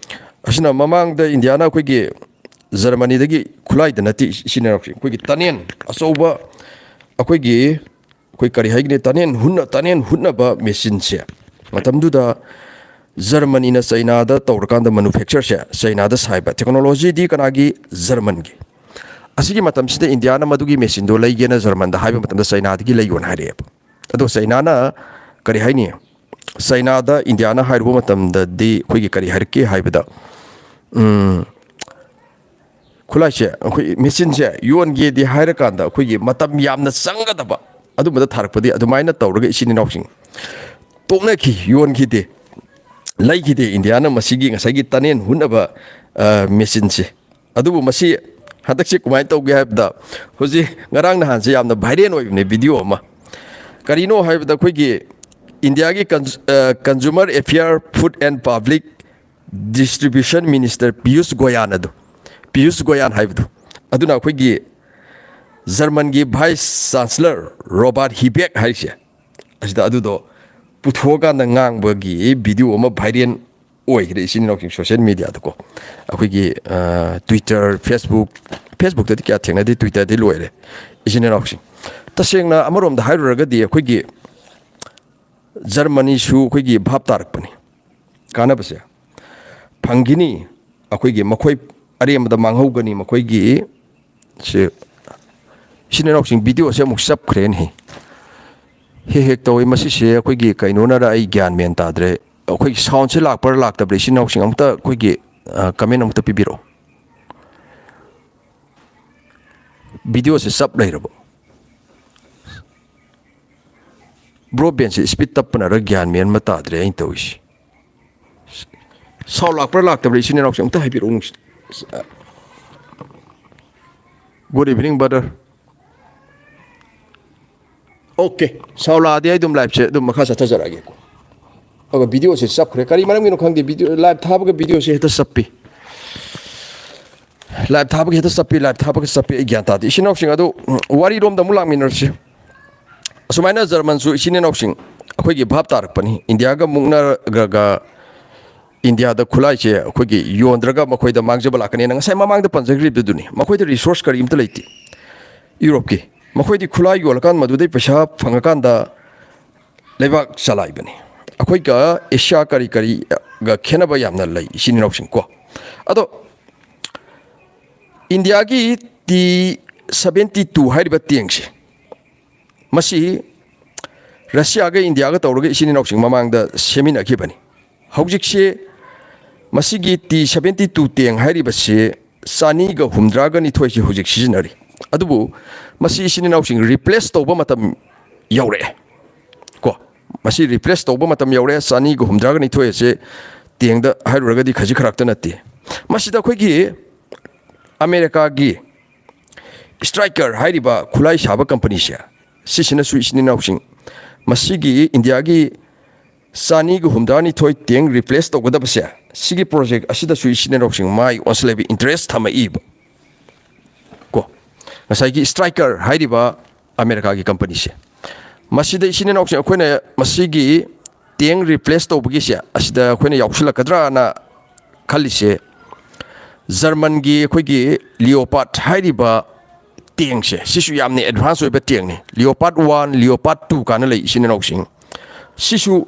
ꯑꯁꯤꯅ ꯃꯃꯥꯡꯗ ꯏꯟꯗꯤꯌꯥꯅ ꯑꯩꯈꯣꯏꯒꯤ ꯖꯔꯃꯅꯤꯗꯒꯤ ꯈꯨꯠꯂꯥꯏꯗ ꯅꯠꯇꯦ ꯏꯆꯤꯟ ꯏꯅꯥꯎꯁꯤꯡ, ꯑꯩꯈꯣꯏꯒꯤ ꯇꯅꯦꯜ ꯑꯆꯧꯕ, ꯑꯩꯈꯣꯏꯒꯤ, ꯑꯩꯈꯣꯏ ꯀꯔꯤ ꯍꯥꯏꯒꯅꯤ, ꯇꯅꯦꯜ ꯍꯨꯠꯅ-, ꯇꯅꯦꯜ ꯍꯨꯠꯅꯕ ꯃꯦꯆꯤꯟꯁꯦ ꯃꯇꯝꯗꯨꯗ ꯖꯔꯃꯅꯤꯅ ꯆꯩꯅꯥꯗ ꯇꯧꯔꯀꯥꯟꯗ ꯃꯦꯅꯨꯐꯦꯛꯆꯔꯁꯦ ꯆꯩꯅꯥꯗ ꯁꯥꯏꯕ, ꯇꯦꯛꯅꯣꯂꯣꯖꯤꯗꯤ ꯀꯅꯥꯒꯤ? ꯖꯔꯃꯟꯒꯤ꯫ ꯑꯁꯤꯒꯤ ꯃꯇꯝꯁꯤꯗ ꯏꯟꯗꯤꯌꯥꯅ ꯃꯗꯨꯒꯤ ꯃꯦꯆꯤꯟꯗꯣ ꯂꯩꯒꯦꯅ ꯖꯔꯃꯟꯗ ꯍꯥꯏꯕ ꯃꯇꯝꯗ ꯆꯩꯅꯥꯗꯒꯤ ꯂꯩꯌꯣꯅ ꯍꯥꯏꯔꯛꯑꯦꯕ꯫ ꯑꯗꯣ ꯆꯩꯅꯥꯅ ꯀꯔꯤ ꯍꯥꯏꯅꯤ? ꯆꯩꯅꯥꯗ ꯏꯟꯗꯤꯌꯥꯅ ꯍꯥꯏꯔꯨꯕ ꯃꯇꯝꯗꯗꯤ ꯑꯩꯈꯣꯏꯒꯤ ꯀꯔꯤ ꯍꯥꯏꯔꯛꯀꯦ ꯍꯥꯏꯕꯗ, ꯎꯝ, ꯈꯨꯠꯂꯥꯏꯁꯦ, ꯑꯩꯈꯣꯏ ꯃꯦꯆꯤꯟꯁꯦ ꯌꯣꯟꯒꯦꯗꯤ ꯍꯥꯏꯔꯀꯥꯟꯗ ꯑꯩꯈꯣꯏꯒꯤ ꯃꯇꯝ ꯌꯥꯝꯅ ꯆꯪꯒꯗꯕ ꯑꯗꯨꯝꯕꯗ ꯊꯥꯔꯛꯄꯗꯤ ꯑꯗꯨꯃꯥꯏꯅ ꯇꯧꯔꯒ ꯏꯆꯤꯟ ꯏꯅꯥꯎꯁꯤꯡ ꯇꯣꯛꯅꯈꯤ, ꯌꯣꯟꯈꯤꯗꯦ꯫ ꯂꯩꯈꯤꯗꯦ ꯏꯟꯗꯤꯌꯥꯅ ꯃꯁꯤꯒꯤ ꯉꯁꯥꯏꯒꯤ ꯇꯅꯦꯟ ꯍꯨꯠꯅꯕ, ꯑ, ꯃꯦꯆꯤꯟꯁꯦ꯫ ꯑꯗꯨꯕꯨ ꯃꯁꯤ ꯍꯟꯗꯛꯁꯦ ꯀꯃꯥꯏꯅ ꯇꯧꯒꯦ ꯍꯥꯏꯕꯗ, ꯍꯧꯖꯤꯛ ꯉꯔꯥꯡ ꯅꯍꯥꯟꯁꯦ ꯌꯥꯝꯅ ꯚꯥꯏꯔꯦꯜ ꯑꯣꯏꯕꯅꯦ ꯚꯤꯗꯤꯑꯣ ꯑꯃ꯫ ꯀꯔꯤꯅꯣ ꯍꯥꯏꯕꯗ, ꯑꯩꯈꯣꯏꯒꯤ ꯏꯟꯗꯤꯌꯥꯒꯤ Cons-, ꯑ, Consumer Affair, Food and Public Distribution Minister Piyush ꯒꯣꯌꯥꯟ ꯑꯗꯣ, ꯄꯤꯌꯨꯁ ꯒꯣꯌꯥꯟ ꯍꯥꯏꯕꯗꯣ, ꯑꯗꯨꯅ ꯑꯩꯈꯣꯏꯒꯤ ꯖꯔꯃꯟꯒꯤ Vice Chancellor Robert Habeck ꯍꯥꯏꯔꯤꯁꯦ, ꯑꯁꯤꯗ ꯑꯗꯨꯗꯣ ꯄꯨꯊꯣꯛꯑꯀꯥꯟꯗ ꯉꯥꯡꯕꯒꯤ ꯚꯤꯗꯤꯑꯣ ꯑꯃ ꯚꯥꯏꯔꯦꯜ ꯑꯣꯏꯈ꯭ꯔꯦ ꯏꯆꯤꯟ ꯏꯅꯥꯎꯁꯤꯡ ꯁꯣꯁꯤꯌꯦꯜ ꯃꯦꯗꯤꯌꯥꯗꯀꯣ꯫ ꯑꯩꯈꯣꯏꯒꯤ, ꯑ, Twitter, Facebook, Facebook-ꯇꯗꯤ ꯀꯌꯥ ꯊꯦꯡꯅꯗꯦ, Twitter-ꯗꯤ ꯂꯣꯏꯔꯦ ꯏꯆꯤꯟ ꯏꯅꯥꯎꯁꯤꯡ꯫ ꯇꯁꯦꯡꯅ ꯑꯃꯔꯣꯝꯗ ꯍꯥꯏꯔꯨꯔꯒꯗꯤ ꯑꯩꯈꯣꯏꯒꯤ ꯖꯔꯃꯅꯤꯁꯨ ꯑꯩꯈꯣꯏꯒꯤ ꯚꯥꯞ ꯇꯥꯔꯛꯄꯅꯤ꯫ ꯀꯥꯟꯅꯕꯁꯦ ꯐꯪꯈꯤꯅꯤ, ꯑꯩꯈꯣꯏꯒꯤ ꯃꯈꯣꯏ ꯑꯔꯦꯝꯕꯗ ꯃꯥꯡꯍꯧꯒꯅꯤ ꯃꯈꯣꯏꯒꯤ꯫ ꯁꯤ ꯏꯆꯤꯟ ꯏꯅꯥꯎꯁꯤꯡ, ꯚꯤꯗꯤꯑꯣꯁꯦ ꯑꯃꯨꯛ ꯆꯞꯈ꯭ꯔꯦꯅꯦ꯫ ꯍꯦꯛ ꯍꯦꯛ ꯇꯧꯏ ꯃꯁꯤꯁꯦ, ꯑꯩꯈꯣꯏꯒꯤ ꯀꯩꯅꯣꯅꯔ ꯑꯩ ꯒ꯭ꯌꯥꯟ ꯃꯦꯟ ꯇꯥꯗ꯭ꯔꯦ꯫ ꯑꯩꯈꯣꯏꯒꯤ sound-ꯁꯦ ꯂꯥꯛꯄ꯭ꯔꯥ ꯂꯥꯛꯇꯕ꯭ꯔꯥ, ꯏꯆꯤꯟ ꯏꯅꯥꯎꯁꯤꯡ ꯑꯃꯨꯛꯇ ꯑꯩꯈꯣꯏꯒꯤ, ꯑ, comment ꯑꯃꯨꯛꯇ ꯄꯤꯕꯤꯔꯛꯑꯣ꯫ ꯚꯤꯗꯤꯑꯣꯁꯦ ꯆꯞ ꯂꯩꯔꯕ? Broadband-ꯁꯦ speed ꯇꯞꯄꯅꯔ ꯒ꯭ꯌꯥꯟ ꯃꯦꯟ ꯑꯃ ꯇꯥꯗ꯭ꯔꯦ ꯑꯩꯅ ꯇꯧꯔꯤꯁꯦ꯫ Sound ꯂꯥꯛꯄ꯭ꯔꯥ ꯂꯥꯛꯇꯕ꯭ꯔꯥ, ꯏꯆꯤꯟ ꯏꯅꯥꯎꯁꯤꯡ ꯑꯝꯇ ꯍꯥꯏꯕꯤꯔꯛꯎ꯫ Good evening, brother. Okay, sound ꯂꯥꯛꯑꯗꯤ ꯑꯩ ꯑꯗꯨꯝ live-ꯁꯦ ꯑꯗꯨꯝ ꯃꯈꯥ ꯆꯠꯊꯖꯔꯛꯑꯒꯦꯀꯣ꯫ ꯑꯗꯨꯒ ꯚꯤꯗꯤꯑꯣꯁꯦ ꯆꯞꯈ꯭ꯔꯦ, ꯀꯔꯤ ꯃꯔꯝꯒꯤꯅꯣ ꯈꯪꯗꯦ, ꯚꯤꯗꯤꯑꯣ live ꯊꯥꯕꯒ ꯚꯤꯗꯤꯑꯣꯁꯦ ꯍꯦꯛꯇ ꯆꯞꯄꯤ꯫ Live ꯊꯥꯕꯒ ꯍꯦꯛꯇ ꯆꯞꯄꯤ, live ꯊꯥꯕꯒ ꯆꯞꯄꯤ, ꯑꯩ ꯒ꯭ꯌꯥꯟ ꯇꯥꯗꯦ꯫ ꯏꯆꯤꯟ ꯏꯅꯥꯎꯁꯤꯡ ꯑꯗꯨ, ꯎꯝ, ꯋꯥꯔꯤꯔꯣꯝꯗ ꯑꯃꯨꯛ ꯂꯥꯛꯃꯤꯟꯅꯔꯁꯤ꯫ ꯑꯁꯨꯃꯥꯏꯅ ꯖꯔꯃꯟꯁꯨ ꯏꯆꯤꯟ ꯏꯅꯥꯎꯁꯤꯡ ꯑꯩꯈꯣꯏꯒꯤ ꯚꯥꯞ ꯇꯥꯔꯛꯄꯅꯤ꯫ ꯏꯟꯗꯤꯌꯥꯒ ꯃꯨꯛꯅꯔꯒ ꯏꯟꯗꯤꯌꯥꯗ ꯈꯨꯠꯂꯥꯏꯁꯦ ꯑꯩꯈꯣꯏꯒꯤ ꯌꯣꯟꯗ꯭ꯔꯒ ꯃꯈꯣꯏꯗ ꯃꯥꯡꯖꯕ ꯂꯥꯛꯀꯅꯤꯅ ꯉꯁꯥꯏ ꯃꯃꯥꯡꯗ ꯄꯟꯖꯈ꯭ꯔꯤꯕꯗꯨꯅꯤ꯫ ꯃꯈꯣꯏꯗ resource ꯀꯔꯤꯝꯇ ꯂꯩꯇꯦ ꯌꯨꯔꯣꯞꯀꯤ꯫ ꯃꯈꯣꯏꯗꯤ ꯈꯨꯠꯂꯥꯏ ꯌꯣꯜꯂꯀꯥꯟ ꯃꯗꯨꯗꯩ ꯄꯩꯁꯥ ꯐꯪꯉꯀꯥꯟꯗ ꯂꯩꯕꯥꯛ ꯆꯂꯥꯏꯕꯅꯤ꯫ ꯑꯩꯈꯣꯏꯒ ꯑꯦꯁꯤꯌꯥ ꯀꯔꯤ ꯀꯔꯤꯒ ꯈꯦꯠꯅꯕ ꯌꯥꯝꯅ ꯂꯩ, ꯏꯆꯤꯟ ꯏꯅꯥꯎꯁꯤꯡ ꯀꯣ꯫ ꯑꯗꯣ ꯏꯟꯗꯤꯌꯥꯒꯤ T seventy two ꯍꯥꯏꯔꯤꯕ tank-ꯁꯦ, ꯃꯁꯤ ꯔꯁꯤꯌꯥꯒ ꯏꯟꯗꯤꯌꯥꯒ ꯇꯧꯔꯒ ꯏꯆꯤꯟ ꯏꯅꯥꯎꯁꯤꯡ ꯃꯃꯥꯡꯗ ꯁꯦꯝꯃꯤꯟꯅꯈꯤꯕꯅꯤ꯫ ꯍꯧꯖꯤꯛꯁꯦ ꯃꯁꯤꯒꯤ T seventy two tank ꯍꯥꯏꯔꯤꯕꯁꯤ ꯆꯅꯤꯒ ꯍꯨꯝꯗ꯭ꯔꯥꯒ ꯅꯤꯊꯣꯏꯁꯤ ꯍꯧꯖꯤꯛ ꯁꯤꯖꯤꯟꯅꯔꯤ꯫ ꯑꯗꯨꯕꯨ ꯃꯁꯤ ꯏꯆꯤꯟ ꯏꯅꯥꯎꯁꯤꯡ replace ꯇꯧꯕ ꯃꯇꯝ ꯌꯧꯔꯛꯑꯦ꯫ ꯀꯣ, ꯃꯁꯤ replace ꯇꯧꯕ ꯃꯇꯝ ꯌꯧꯔꯛꯑꯦ꯫ ꯆꯅꯤꯒ ꯍꯨꯝꯗ꯭ꯔꯥꯒ ꯅꯤꯊꯣꯏ ꯑꯁꯦ ꯇꯦꯡꯗ ꯍꯥꯏꯔꯨꯔꯒꯗꯤ ꯈꯖꯤꯛ ꯈꯔꯥꯛꯇ ꯅꯠꯇꯦ꯫ ꯃꯁꯤꯗ ꯑꯩꯈꯣꯏꯒꯤ ꯑꯃꯦꯔꯤꯀꯥꯒꯤ Stryker ꯍꯥꯏꯔꯤꯕ ꯈꯨꯠꯂꯥꯏ ꯁꯥꯕ ꯀꯝꯄꯅꯤꯁꯦ, ꯁꯤꯁꯤꯅꯁꯨ ꯏꯆꯤꯟ ꯏꯅꯥꯎꯁꯤꯡ, ꯃꯁꯤꯒꯤ ꯏꯟꯗꯤꯌꯥꯒꯤ ꯆꯅꯤꯒ ꯍꯨꯝꯗ꯭ꯔꯥꯅꯤꯊꯣꯏ ꯇꯦꯡ replace ꯇꯧꯒꯗꯕꯁꯦ, ꯁꯤꯒꯤ project ꯑꯁꯤꯗꯁꯨ ꯏꯆꯤꯟ ꯏꯅꯥꯎꯁꯤꯡ ꯃꯥꯏ ꯑꯣꯟꯁꯤꯜꯂꯕ interest ꯊꯝꯃꯛꯏꯕ꯫ ꯀꯣ, ꯉꯁꯥꯏꯒꯤ Stryker ꯍꯥꯏꯔꯤꯕ ꯑꯃꯦꯔꯤꯀꯥꯒꯤ ꯀꯝꯄꯅꯤꯁꯦ, ꯃꯁꯤꯗ ꯏꯆꯤꯟ ꯏꯅꯥꯎꯁꯤꯡ ꯑꯩꯈꯣꯏꯅ ꯃꯁꯤꯒꯤ ꯇꯦꯡ replace ꯇꯧꯕꯒꯤꯁꯦ, ꯑꯁꯤꯗ ꯑꯩꯈꯣꯏꯅ ꯌꯥꯎꯁꯤꯜꯂꯛꯀꯗ꯭ꯔꯥꯅ ꯈꯜꯂꯤꯁꯦ, ꯖꯔꯃꯟꯒꯤ ꯑꯩꯈꯣꯏꯒꯤ Leopard ꯍꯥꯏꯔꯤꯕ ꯇꯦꯡꯁꯦ, ꯁꯤꯁꯨ ꯌꯥꯝꯅ advance ꯑꯣꯏꯕ ꯇꯦꯡꯅꯤ꯫ Leopard one, Leopard two ꯀꯥꯏꯅ ꯂꯩ, ꯏꯆꯤꯟ ꯏꯅꯥꯎꯁꯤꯡ꯫ ꯁꯤꯁꯨ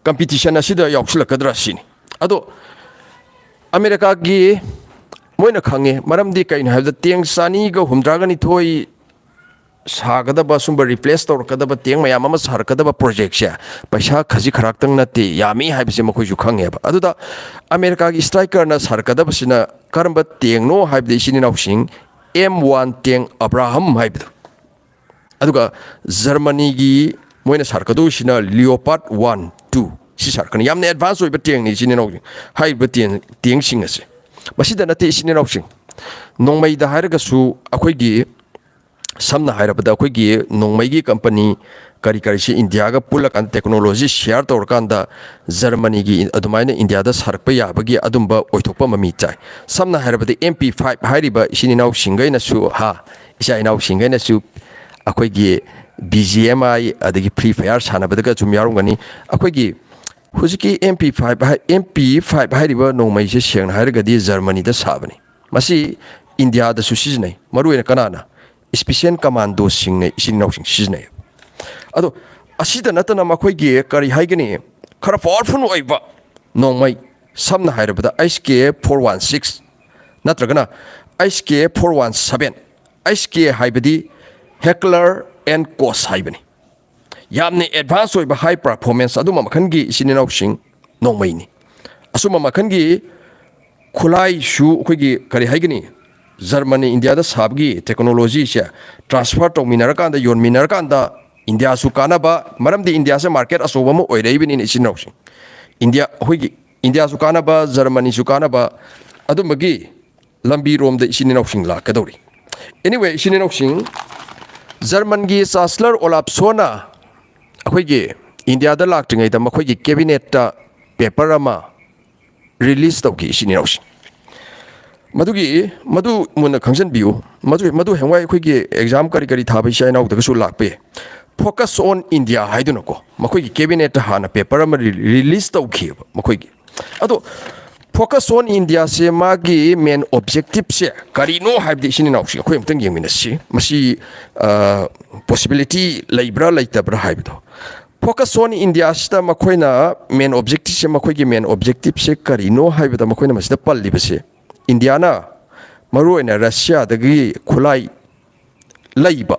competition ꯑꯁꯤꯗ ꯌꯥꯎꯁꯤꯜꯂꯛꯀꯗ꯭ꯔꯥ ꯁꯤꯅꯤ꯫ ꯑꯗꯣ ꯑꯃꯦꯔꯤꯀꯥꯒꯤ ꯃꯣꯏꯅ ꯈꯪꯉꯦ, ꯃꯔꯝꯗꯤ ꯀꯩꯅꯣ ꯍꯥꯏꯕꯗ ꯇꯦꯡ ꯆꯅꯤꯒ ꯍꯨꯝꯗ꯭ꯔꯥꯒ ꯅꯤꯊꯣꯏ ꯁꯥꯒꯗꯕ, ꯁꯨꯝꯕ replace ꯇꯧꯔꯛꯀꯗꯕ ꯇꯦꯡ ꯃꯌꯥꯝ ꯑꯃ ꯁꯥꯔꯛꯀꯗꯕ projectꯁꯦ ꯄꯩꯁꯥ ꯈꯖꯤꯛ ꯈꯔꯥꯛꯇꯪ ꯅꯠꯇꯦ, ꯌꯥꯝꯃꯤ ꯍꯥꯏꯕꯁꯦ ꯃꯈꯣꯏꯁꯨ ꯈꯪꯉꯦꯕ꯫ ꯑꯗꯨꯗ ꯑꯃꯦꯔꯤꯀꯥꯒꯤ Strykerꯅ ꯁꯥꯔꯛꯀꯗꯕꯁꯤꯅ ꯀꯔꯝꯕ ꯇꯦꯡꯅꯣ ꯍꯥꯏꯕꯗ, ꯏꯆꯤꯟ ꯏꯅꯥꯎꯁꯤꯡ, M one ꯇꯦꯡ Abrams ꯍꯥꯏꯕꯗꯣ, ꯑꯗꯨꯒ ꯖꯔꯃꯅꯤꯒꯤ ꯃꯣꯏꯅ ꯁꯥꯔꯛꯀꯗꯧꯔꯤꯁꯤꯅ Leopard one, two, ꯁꯤ ꯁꯥꯔꯛꯀꯅꯤ꯫ ꯌꯥꯝꯅ advance ꯑꯣꯏꯕ ꯇꯦꯡꯅꯤ, ꯏꯆꯤꯟ ꯏꯅꯥꯎꯁꯤꯡ, ꯍꯥꯏꯔꯤꯕ ꯇꯦꯡ, ꯇꯦꯡꯁꯤꯡ ꯑꯁꯦ꯫ ꯃꯁꯤꯗ ꯅꯠꯇꯦ, ꯏꯆꯤꯟ ꯏꯅꯥꯎꯁꯤꯡ, ꯅꯣꯡꯃꯩꯗ ꯍꯥꯏꯔꯒꯁꯨ ꯑꯩꯈꯣꯏꯒꯤ, ꯁꯝꯅ ꯍꯥꯏꯔꯕꯗ, ꯑꯩꯈꯣꯏꯒꯤ ꯅꯣꯡꯃꯩꯒꯤ ꯀꯝꯄꯅꯤ ꯀꯔꯤ ꯀꯔꯤꯁꯤ ꯏꯟꯗꯤꯌꯥꯒ ꯄꯨꯜꯂꯀꯥꯟꯗ, technology share ꯇꯧꯔꯀꯥꯟꯗ, ꯖꯔꯃꯅꯤꯒꯤ ꯑꯗꯨꯃꯥꯏꯅ ꯏꯟꯗꯤꯌꯥꯗ ꯁꯥꯔꯛꯄ ꯌꯥꯕꯒꯤ ꯑꯗꯨꯝꯕ ꯑꯣꯏꯊꯣꯛꯄ ꯃꯃꯤ ꯆꯥꯏ꯫ ꯁꯝꯅ ꯍꯥꯏꯔꯕꯗ, M P five ꯍꯥꯏꯔꯤꯕ ꯏꯆꯤꯟ ꯏꯅꯥꯎꯁꯤꯡꯈꯩꯅꯁꯨ, ꯍꯥ, ꯏꯆꯥ ꯏꯅꯥꯎꯁꯤꯡꯈꯩꯅꯁꯨ ꯑꯩꯈꯣꯏꯒꯤ B G M I ꯑꯗꯒꯤ Free Fire ꯁꯥꯟꯅꯕꯗꯒ ꯁꯨꯝ ꯌꯥꯎꯔꯝꯒꯅꯤ꯫ ꯑꯩꯈꯣꯏꯒꯤ ꯍꯧꯖꯤꯛꯀꯤ M P five ꯍꯥꯏ-, M P five ꯍꯥꯏꯔꯤꯕ ꯅꯣꯡꯃꯩꯁꯦ, ꯁꯦꯡꯅ ꯍꯥꯏꯔꯒꯗꯤ, ꯖꯔꯃꯅꯤꯗ ꯁꯥꯕꯅꯤ꯫ ꯃꯁꯤ ꯏꯟꯗꯤꯌꯥꯗꯁꯨ ꯁꯤꯖꯤꯟꯅꯩ꯫ ꯃꯔꯨꯑꯣꯏꯅ ꯀꯅꯥꯅ? Special Commandoꯁꯤꯡꯅ, ꯏꯆꯤꯟ ꯏꯅꯥꯎꯁꯤꯡ ꯁꯤꯖꯤꯟꯅꯩ꯫ ꯑꯗꯣ ꯑꯁꯤꯗ ꯅꯠꯇꯅ ꯃꯈꯣꯏꯒꯤ, ꯀꯔꯤ ꯍꯥꯏꯒꯅꯤ, ꯈꯔ powerful ꯑꯣꯏꯕ ꯅꯣꯡꯃꯩ, ꯁꯝꯅ ꯍꯥꯏꯔꯕꯗ, H K four one six ꯅꯠꯇ꯭ꯔꯒꯅ H K four one seven, H K ꯍꯥꯏꯕꯗꯤ Heckler and Koch ꯍꯥꯏꯕꯅꯤ꯫ ꯌꯥꯝꯅ advance ꯑꯣꯏꯕ, high performance ꯑꯗꯨꯝꯕ ꯃꯈꯜꯒꯤ, ꯏꯆꯤꯟ ꯏꯅꯥꯎꯁꯤꯡ, ꯅꯣꯡꯃꯩꯅꯤ꯫ ꯑꯁꯨꯝꯕ ꯃꯈꯜꯒꯤ ꯈꯨꯠꯂꯥꯏꯁꯨ ꯑꯩꯈꯣꯏꯒꯤ ꯀꯔꯤ ꯍꯥꯏꯒꯅꯤ, ꯖꯔꯃꯅꯤ ꯏꯟꯗꯤꯌꯥꯗ ꯁꯥꯕꯒꯤ ꯇꯦꯛꯅꯣꯂꯣꯖꯤꯁꯦ ꯇ꯭ꯔꯥꯟꯁꯐꯔ ꯇꯧꯃꯤꯟꯅꯔꯀꯥꯟꯗ, ꯌꯣꯟꯃꯤꯟꯅꯔꯀꯥꯟꯗ ꯏꯟꯗꯤꯌꯥꯁꯨ ꯀꯥꯟꯅꯕ, ꯃꯔꯝꯗꯤ ꯏꯟꯗꯤꯌꯥꯁꯦ ꯃꯥꯔꯀꯦꯠ ꯑꯆꯧꯕ ꯑꯃ ꯑꯣꯏꯔꯛꯏꯕꯅꯤꯅ, ꯏꯆꯤꯟ ꯏꯅꯥꯎꯁꯤꯡ, ꯏꯟꯗꯤꯌꯥ, ꯑꯩꯈꯣꯏꯒꯤ ꯏꯟꯗꯤꯌꯥꯁꯨ ꯀꯥꯟꯅꯕ, ꯖꯔꯃꯅꯤꯁꯨ ꯀꯥꯟꯅꯕ, ꯑꯗꯨꯝꯕꯒꯤ ꯂꯝꯕꯤꯔꯣꯝꯗ ꯏꯆꯤꯟ ꯏꯅꯥꯎꯁꯤꯡ ꯂꯥꯛꯀꯗꯧꯔꯤ꯫ Anyway, ꯏꯆꯤꯟ ꯏꯅꯥꯎꯁꯤꯡ, ꯖꯔꯃꯟꯒꯤ ꯆꯥꯟꯁꯂꯔ ꯑꯣꯂꯥꯞ ꯁꯣꯅ ꯑꯩꯈꯣꯏꯒꯤ ꯏꯟꯗꯤꯌꯥꯗ ꯂꯥꯛꯇ꯭ꯔꯤꯉꯩꯗ ꯃꯈꯣꯏꯒꯤ ꯀꯦꯕꯤꯅꯦꯠꯇ ꯄꯦꯄꯔ ꯑꯃ ꯔꯤꯂꯤꯁ ꯇꯧꯈꯤ, ꯏꯆꯤꯟ ꯏꯅꯥꯎꯁꯤꯡ꯫ ꯃꯗꯨꯒꯤ, ꯃꯗꯨ ꯃꯨꯟꯅ ꯈꯪꯖꯤꯟꯕꯤꯌꯨ꯫ ꯃꯗꯨ, ꯃꯗꯨ ꯍꯌꯦꯡꯋꯥꯏ ꯑꯩꯈꯣꯏꯒꯤ ꯑꯦꯛꯖꯥꯝ ꯀꯔꯤ ꯀꯔꯤ ꯊꯥꯕ ꯏꯆꯥ ꯏꯅꯥꯎꯗꯒꯁꯨ ꯂꯥꯛꯄ ꯌꯥꯏ꯫ Focus on India ꯍꯥꯏꯗꯨꯅꯀꯣ, ꯃꯈꯣꯏꯒꯤ ꯀꯦꯕꯤꯅꯦꯠꯇ ꯍꯥꯟꯅ ꯄꯦꯄꯔ ꯑꯃ ꯔꯤ-, ꯔꯤꯂꯤꯁ ꯇꯧꯈꯤꯑꯕ ꯃꯈꯣꯏꯒꯤ꯫ ꯑꯗꯣ Focus on Indiaꯁꯦ ꯃꯥꯒꯤ ꯃꯦꯟ ꯑꯣꯕꯖꯦꯛꯇꯤꯞꯁꯦ ꯀꯔꯤꯅꯣ ꯍꯥꯏꯕꯗꯤ, ꯏꯆꯤꯟ ꯏꯅꯥꯎꯁꯤꯡ, ꯑꯩꯈꯣꯏ ꯑꯝꯇꯪ ꯌꯦꯡꯃꯤꯟꯅꯁꯤ꯫ ꯃꯁꯤ, ꯑ, ꯄꯣꯁꯤꯕꯤꯂꯤꯇꯤ ꯂꯩꯕ꯭ꯔꯥ ꯂꯩꯇꯕ꯭ꯔꯥ ꯍꯥꯏꯕꯗꯣ꯫ Focus on Indiaꯁꯤꯗ ꯃꯈꯣꯏꯅ ꯃꯦꯟ ꯑꯣꯕꯖꯦꯛꯇꯤꯞꯁꯦ, ꯃꯈꯣꯏꯒꯤ ꯃꯦꯟ ꯑꯣꯕꯖꯦꯛꯇꯤꯞꯁꯦ ꯀꯔꯤꯅꯣ ꯍꯥꯏꯕꯗ, ꯃꯈꯣꯏꯅ ꯃꯁꯤꯗ ꯄꯜꯂꯤꯕꯁꯦ, ꯏꯟꯗꯤꯌꯥꯅ ꯃꯔꯨꯑꯣꯏꯅ ꯔꯁꯤꯌꯥꯗꯒꯤ ꯈꯨꯠꯂꯥꯏ ꯂꯩꯕ,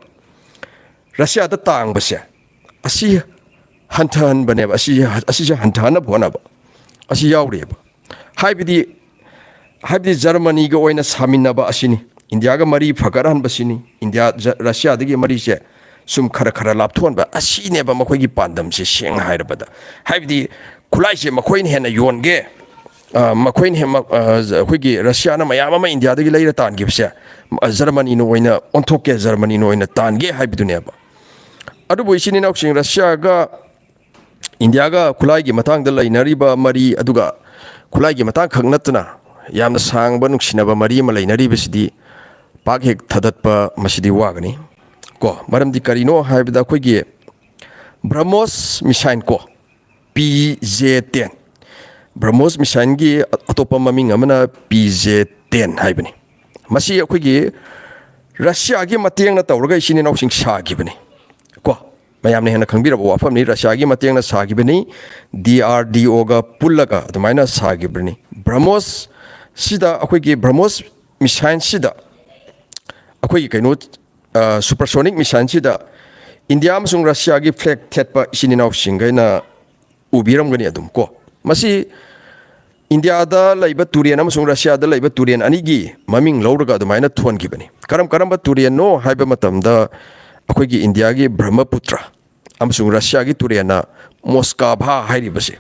ꯔꯁꯤꯌꯥꯗ ꯇꯥꯡꯕꯁꯦ, ꯑꯁꯤ ꯍꯟꯊꯍꯟꯕꯅꯦꯕ, ꯑꯁꯤ, ꯑꯁꯤꯁꯦ ꯍꯟꯊꯍꯟꯅꯕ ꯍꯣꯠꯅꯕ ꯑꯁꯤ ꯌꯥꯎꯔꯤꯑꯕ꯫ ꯍꯥꯏꯕꯗꯤ, ꯍꯥꯏꯕꯗꯤ ꯖꯔꯃꯅꯤꯒ ꯑꯣꯏꯅ ꯁꯥꯃꯤꯟꯅꯕ ꯑꯁꯤꯅꯤ, ꯏꯟꯗꯤꯌꯥꯒ ꯃꯔꯤ ꯐꯒꯠꯍꯟꯕꯁꯤꯅꯤ, ꯏꯟꯗꯤꯌꯥ ꯖ-, ꯔꯁꯤꯌꯥꯗꯒꯤ ꯃꯔꯤꯁꯦ ꯁꯨꯝ ꯈꯔ ꯈꯔ ꯂꯥꯞꯊꯣꯛꯍꯟꯕ ꯑꯁꯤꯅꯦꯕ ꯃꯈꯣꯏꯒꯤ ꯄꯥꯟꯗꯝꯁꯦ, ꯁꯦꯡꯅ ꯍꯥꯏꯔꯕꯗ꯫ ꯍꯥꯏꯕꯗꯤ ꯈꯨꯠꯂꯥꯏꯁꯦ ꯃꯈꯣꯏꯅ ꯍꯦꯟꯅ ꯌꯣꯟꯒꯦ, ꯑ, ꯃꯈꯣꯏꯅ ꯍꯦꯟꯅ, ꯑ, ꯑꯩꯈꯣꯏꯒꯤ ꯔꯁꯤꯌꯥꯅ ꯃꯌꯥꯝ ꯑꯃ ꯏꯟꯗꯤꯌꯥꯗꯒꯤ ꯂꯩꯔ ꯇꯥꯟꯈꯤꯕꯁꯦ, ꯑ, ꯖꯔꯃꯅꯤꯅ ꯑꯣꯏꯅ ꯑꯣꯟꯊꯣꯛꯀꯦ, ꯖꯔꯃꯅꯤꯅ ꯑꯣꯏꯅ ꯇꯥꯟꯒꯦ ꯍꯥꯏꯕꯗꯨꯅꯦꯕ꯫ ꯑꯗꯨꯕꯨ ꯏꯆꯤꯟ ꯏꯅꯥꯎꯁꯤꯡ, ꯔꯁꯤꯌꯥꯒ ꯏꯟꯗꯤꯌꯥꯒ ꯈꯨꯠꯂꯥꯏꯒꯤ ꯃꯇꯥꯡꯗ ꯂꯩꯅꯔꯤꯕ ꯃꯔꯤ, ꯑꯗꯨꯒ ꯈꯨꯠꯂꯥꯏꯒꯤ ꯃꯇꯥꯡ ꯈꯛ ꯅꯠꯇꯅ ꯌꯥꯝꯅ ꯁꯥꯡꯕ ꯅꯨꯡꯁꯤꯅꯕ ꯃꯔꯤ ꯑꯃ ꯂꯩꯅꯔꯤꯕꯁꯤꯗꯤ ꯄꯥꯛ ꯍꯦꯛ ꯊꯥꯗꯠꯄ ꯃꯁꯤꯗꯤ ꯋꯥꯒꯅꯤ ꯀꯣ꯫ ꯃꯔꯝꯗꯤ ꯀꯔꯤꯅꯣ ꯍꯥꯏꯕꯗ, ꯑꯩꯈꯣꯏꯒꯤ ꯕ꯭ꯔꯍꯃꯣꯁ ꯃꯤꯁꯥꯏꯟ ꯀꯣ, ꯄꯤ ꯖꯦ ꯇꯦꯟ, ꯕ꯭ꯔꯍꯃꯣꯁ ꯃꯤꯁꯥꯏꯟꯒꯤ ꯑꯇꯣꯞꯄ ꯃꯃꯤꯡ ꯑꯃꯅ ꯄꯤ ꯖꯦ ꯇꯦꯟ ꯍꯥꯏꯕꯅꯤ꯫ ꯃꯁꯤ ꯑꯩꯈꯣꯏꯒꯤ ꯔꯁꯤꯌꯥꯒꯤ ꯃꯇꯦꯡꯅ ꯇꯧꯔꯒ ꯏꯆꯤꯟ ꯏꯅꯥꯎꯁꯤꯡ ꯁꯥꯈꯤꯕꯅꯤ ꯀꯣ꯫ ꯃꯌꯥꯝꯅ ꯍꯦꯟꯅ ꯈꯪꯕꯤꯔꯕ ꯋꯥꯐꯝꯅꯤ, ꯔꯁꯤꯌꯥꯒꯤ ꯃꯇꯦꯡꯅ ꯁꯥꯈꯤꯕꯅꯤ, ꯗꯤ ꯑꯥꯔ ꯗꯤ ꯑꯣꯒ ꯄꯨꯜꯂꯒ ꯑꯗꯨꯃꯥꯏꯅ ꯁꯥꯈꯤꯕꯅꯤ꯫ ꯕ꯭ꯔꯍꯃꯣꯁ ꯁꯤꯗ, ꯑꯩꯈꯣꯏꯒꯤ ꯕ꯭ꯔꯍꯃꯣꯁ ꯃꯤꯁꯥꯏꯟꯁꯤꯗ ꯑꯩꯈꯣꯏꯒꯤ ꯀꯩꯅꯣ, ꯑ, ꯁꯨꯄꯔꯁꯣꯅꯤꯛ ꯃꯤꯁꯥꯏꯟꯁꯤꯗ ꯏꯟꯗꯤꯌꯥ ꯑꯃꯁꯨꯡ ꯔꯁꯤꯌꯥꯒꯤ ꯐ꯭ꯂꯦꯒ ꯊꯦꯠꯄ ꯏꯆꯤꯟ ꯏꯅꯥꯎꯁꯤꯡꯈꯩꯅ ꯎꯕꯤꯔꯝꯒꯅꯤ ꯑꯗꯨꯝ ꯀꯣ꯫ ꯃꯁꯤ ꯏꯟꯗꯤꯌꯥꯗ ꯂꯩꯕ ꯇꯨꯔꯦꯟ ꯑꯃꯁꯨꯡ ꯔꯁꯤꯌꯥꯗ ꯂꯩꯕ ꯇꯨꯔꯦꯟ ꯑꯅꯤꯒꯤ ꯃꯃꯤꯡ ꯂꯧꯔꯒ ꯑꯗꯨꯃꯥꯏꯅ ꯊꯣꯟꯈꯤꯕꯅꯤ꯫ ꯀꯔꯝ ꯀꯔꯝꯕ ꯇꯨꯔꯦꯟꯅꯣ ꯍꯥꯏꯕ ꯃꯇꯝꯗ, ꯑꯩꯈꯣꯏꯒꯤ ꯏꯟꯗꯤꯌꯥꯒꯤ ꯕ꯭ꯔꯍꯃꯄꯨꯇ꯭ꯔ ꯑꯃꯁꯨꯡ ꯔꯁꯤꯌꯥꯒꯤ ꯇꯨꯔꯦꯟꯅ ꯃꯣꯁꯀꯥꯚꯥ ꯍꯥꯏꯔꯤꯕꯁꯦ,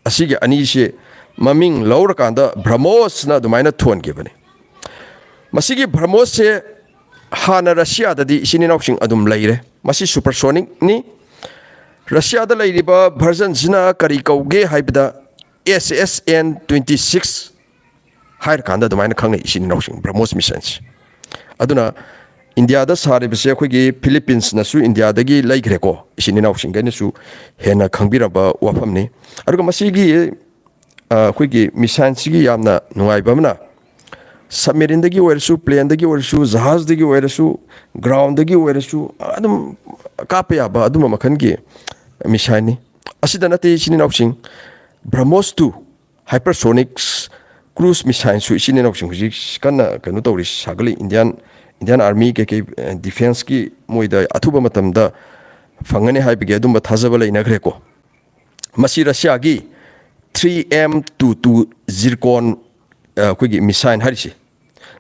ꯑꯁꯤꯒꯤ ꯑꯅꯤꯁꯦ ꯃꯃꯤꯡ ꯂꯧꯔꯀꯥꯟꯗ ꯕ꯭ꯔꯍꯃꯣꯁꯅ ꯑꯗꯨꯃꯥꯏꯅ ꯊꯣꯟꯈꯤꯕꯅꯤ꯫ ꯃꯁꯤꯒꯤ ꯕ꯭ꯔꯍꯃꯣꯁꯁꯦ ꯍꯥꯟꯅ ꯔꯁꯤꯌꯥꯗꯗꯤ ꯏꯆꯤꯟ ꯏꯅꯥꯎꯁꯤꯡ ꯑꯗꯨꯝ ꯂꯩꯔꯦ꯫ ꯃꯁꯤ ꯁꯨꯄꯔꯁꯣꯅꯤꯛꯅꯤ꯫ ꯔꯁꯤꯌꯥꯗ ꯂꯩꯔꯤꯕ ꯚꯔꯖꯟꯁꯤꯅ ꯀꯔꯤ ꯀꯧꯒꯦ ꯍꯥꯏꯕꯗ, ꯑꯦꯁ ꯑꯦꯁ ꯑꯦꯟ ꯇ꯭ꯋꯦꯟꯇꯤ ꯁꯤꯛꯁ ꯍꯥꯏꯔꯀꯥꯟꯗ ꯑꯗꯨꯃꯥꯏꯅ ꯈꯪꯅꯩ ꯏꯆꯤꯟ ꯏꯅꯥꯎꯁꯤꯡ, ꯕ꯭ꯔꯍꯃꯣꯁ ꯃꯤꯁꯥꯏꯜꯁꯦ꯫ ꯑꯗꯨꯅ ꯏꯟꯗꯤꯌꯥꯗ ꯁꯥꯔꯤꯕꯁꯦ ꯑꯩꯈꯣꯏꯒꯤ ꯐꯤꯂꯤꯄꯤꯟꯁꯅꯁꯨ ꯏꯟꯗꯤꯌꯥꯗꯒꯤ ꯂꯩꯈ꯭ꯔꯦꯀꯣ, ꯏꯆꯤꯟ ꯏꯅꯥꯎꯁꯤꯡꯈꯩꯅꯁꯨ ꯍꯦꯟꯅ ꯈꯪꯕꯤꯔꯕ ꯋꯥꯐꯝꯅꯤ꯫ ꯑꯗꯨꯒ ꯃꯁꯤꯒꯤ, ꯑ, ꯑꯩꯈꯣꯏꯒꯤ ꯃꯤꯁꯥꯏꯜꯁꯤꯒꯤ ꯌꯥꯝꯅ ꯅꯨꯡꯉꯥꯏꯕ ꯑꯃꯅ, ꯁꯕꯃꯦꯔꯤꯟꯗꯒꯤ ꯑꯣꯏꯔꯁꯨ, ꯄ꯭ꯂꯦꯟꯗꯒꯤ ꯑꯣꯏꯔꯁꯨ, ꯖꯍꯥꯖꯗꯒꯤ ꯑꯣꯏꯔꯁꯨ, ꯒ꯭ꯔꯥꯎꯟꯗꯒꯤ ꯑꯣꯏꯔꯁꯨ ꯑꯗꯨꯝ ꯀꯥꯞꯄ ꯌꯥꯕ ꯑꯗꯨꯝꯕ ꯃꯈꯜꯒꯤ ꯃꯤꯁꯥꯏꯜꯅꯤ꯫ ꯑꯁꯤꯗ ꯅꯠꯇꯦ ꯏꯆꯤꯟ ꯏꯅꯥꯎꯁꯤꯡ, ꯕ꯭ꯔꯍꯃꯣꯁ ꯇꯨ ꯍꯥꯏꯄꯔꯁꯣꯅꯤꯛꯁ ꯀ꯭ꯔꯨꯖ ꯃꯤꯁꯥꯏꯜꯁꯨ ꯏꯆꯤꯟ ꯏꯅꯥꯎꯁꯤꯡ ꯍꯧꯖꯤꯛ ꯀꯟꯅ ꯀꯩꯅꯣ ꯇꯧꯔꯤ, ꯁꯥꯒꯠꯂꯤ꯫ ꯏꯟꯗꯤꯌꯥꯟ, ꯏꯟꯗꯤꯌꯥꯟ ꯑꯥꯔꯃꯤ ꯀꯩꯀꯩ, ꯑ, ꯗꯤꯐꯦꯟꯁꯀꯤ ꯃꯣꯏꯗ ꯑꯊꯨꯕ ꯃꯇꯝꯗ ꯐꯪꯒꯅꯤ ꯍꯥꯏꯕꯒꯤ ꯑꯗꯨꯝꯕ ꯊꯥꯖꯕ ꯂꯩꯅꯈ꯭ꯔꯦꯀꯣ꯫ ꯃꯁꯤ ꯔꯁꯤꯌꯥꯒꯤ ꯊ꯭ꯔꯤ ꯑꯦꯝ ꯇꯨ ꯇꯨ ꯖꯤꯔꯀꯣꯟ, ꯑ, ꯑꯩꯈꯣꯏꯒꯤ ꯃꯤꯁꯥꯏꯜ ꯍꯥꯏꯔꯤꯁꯦ꯫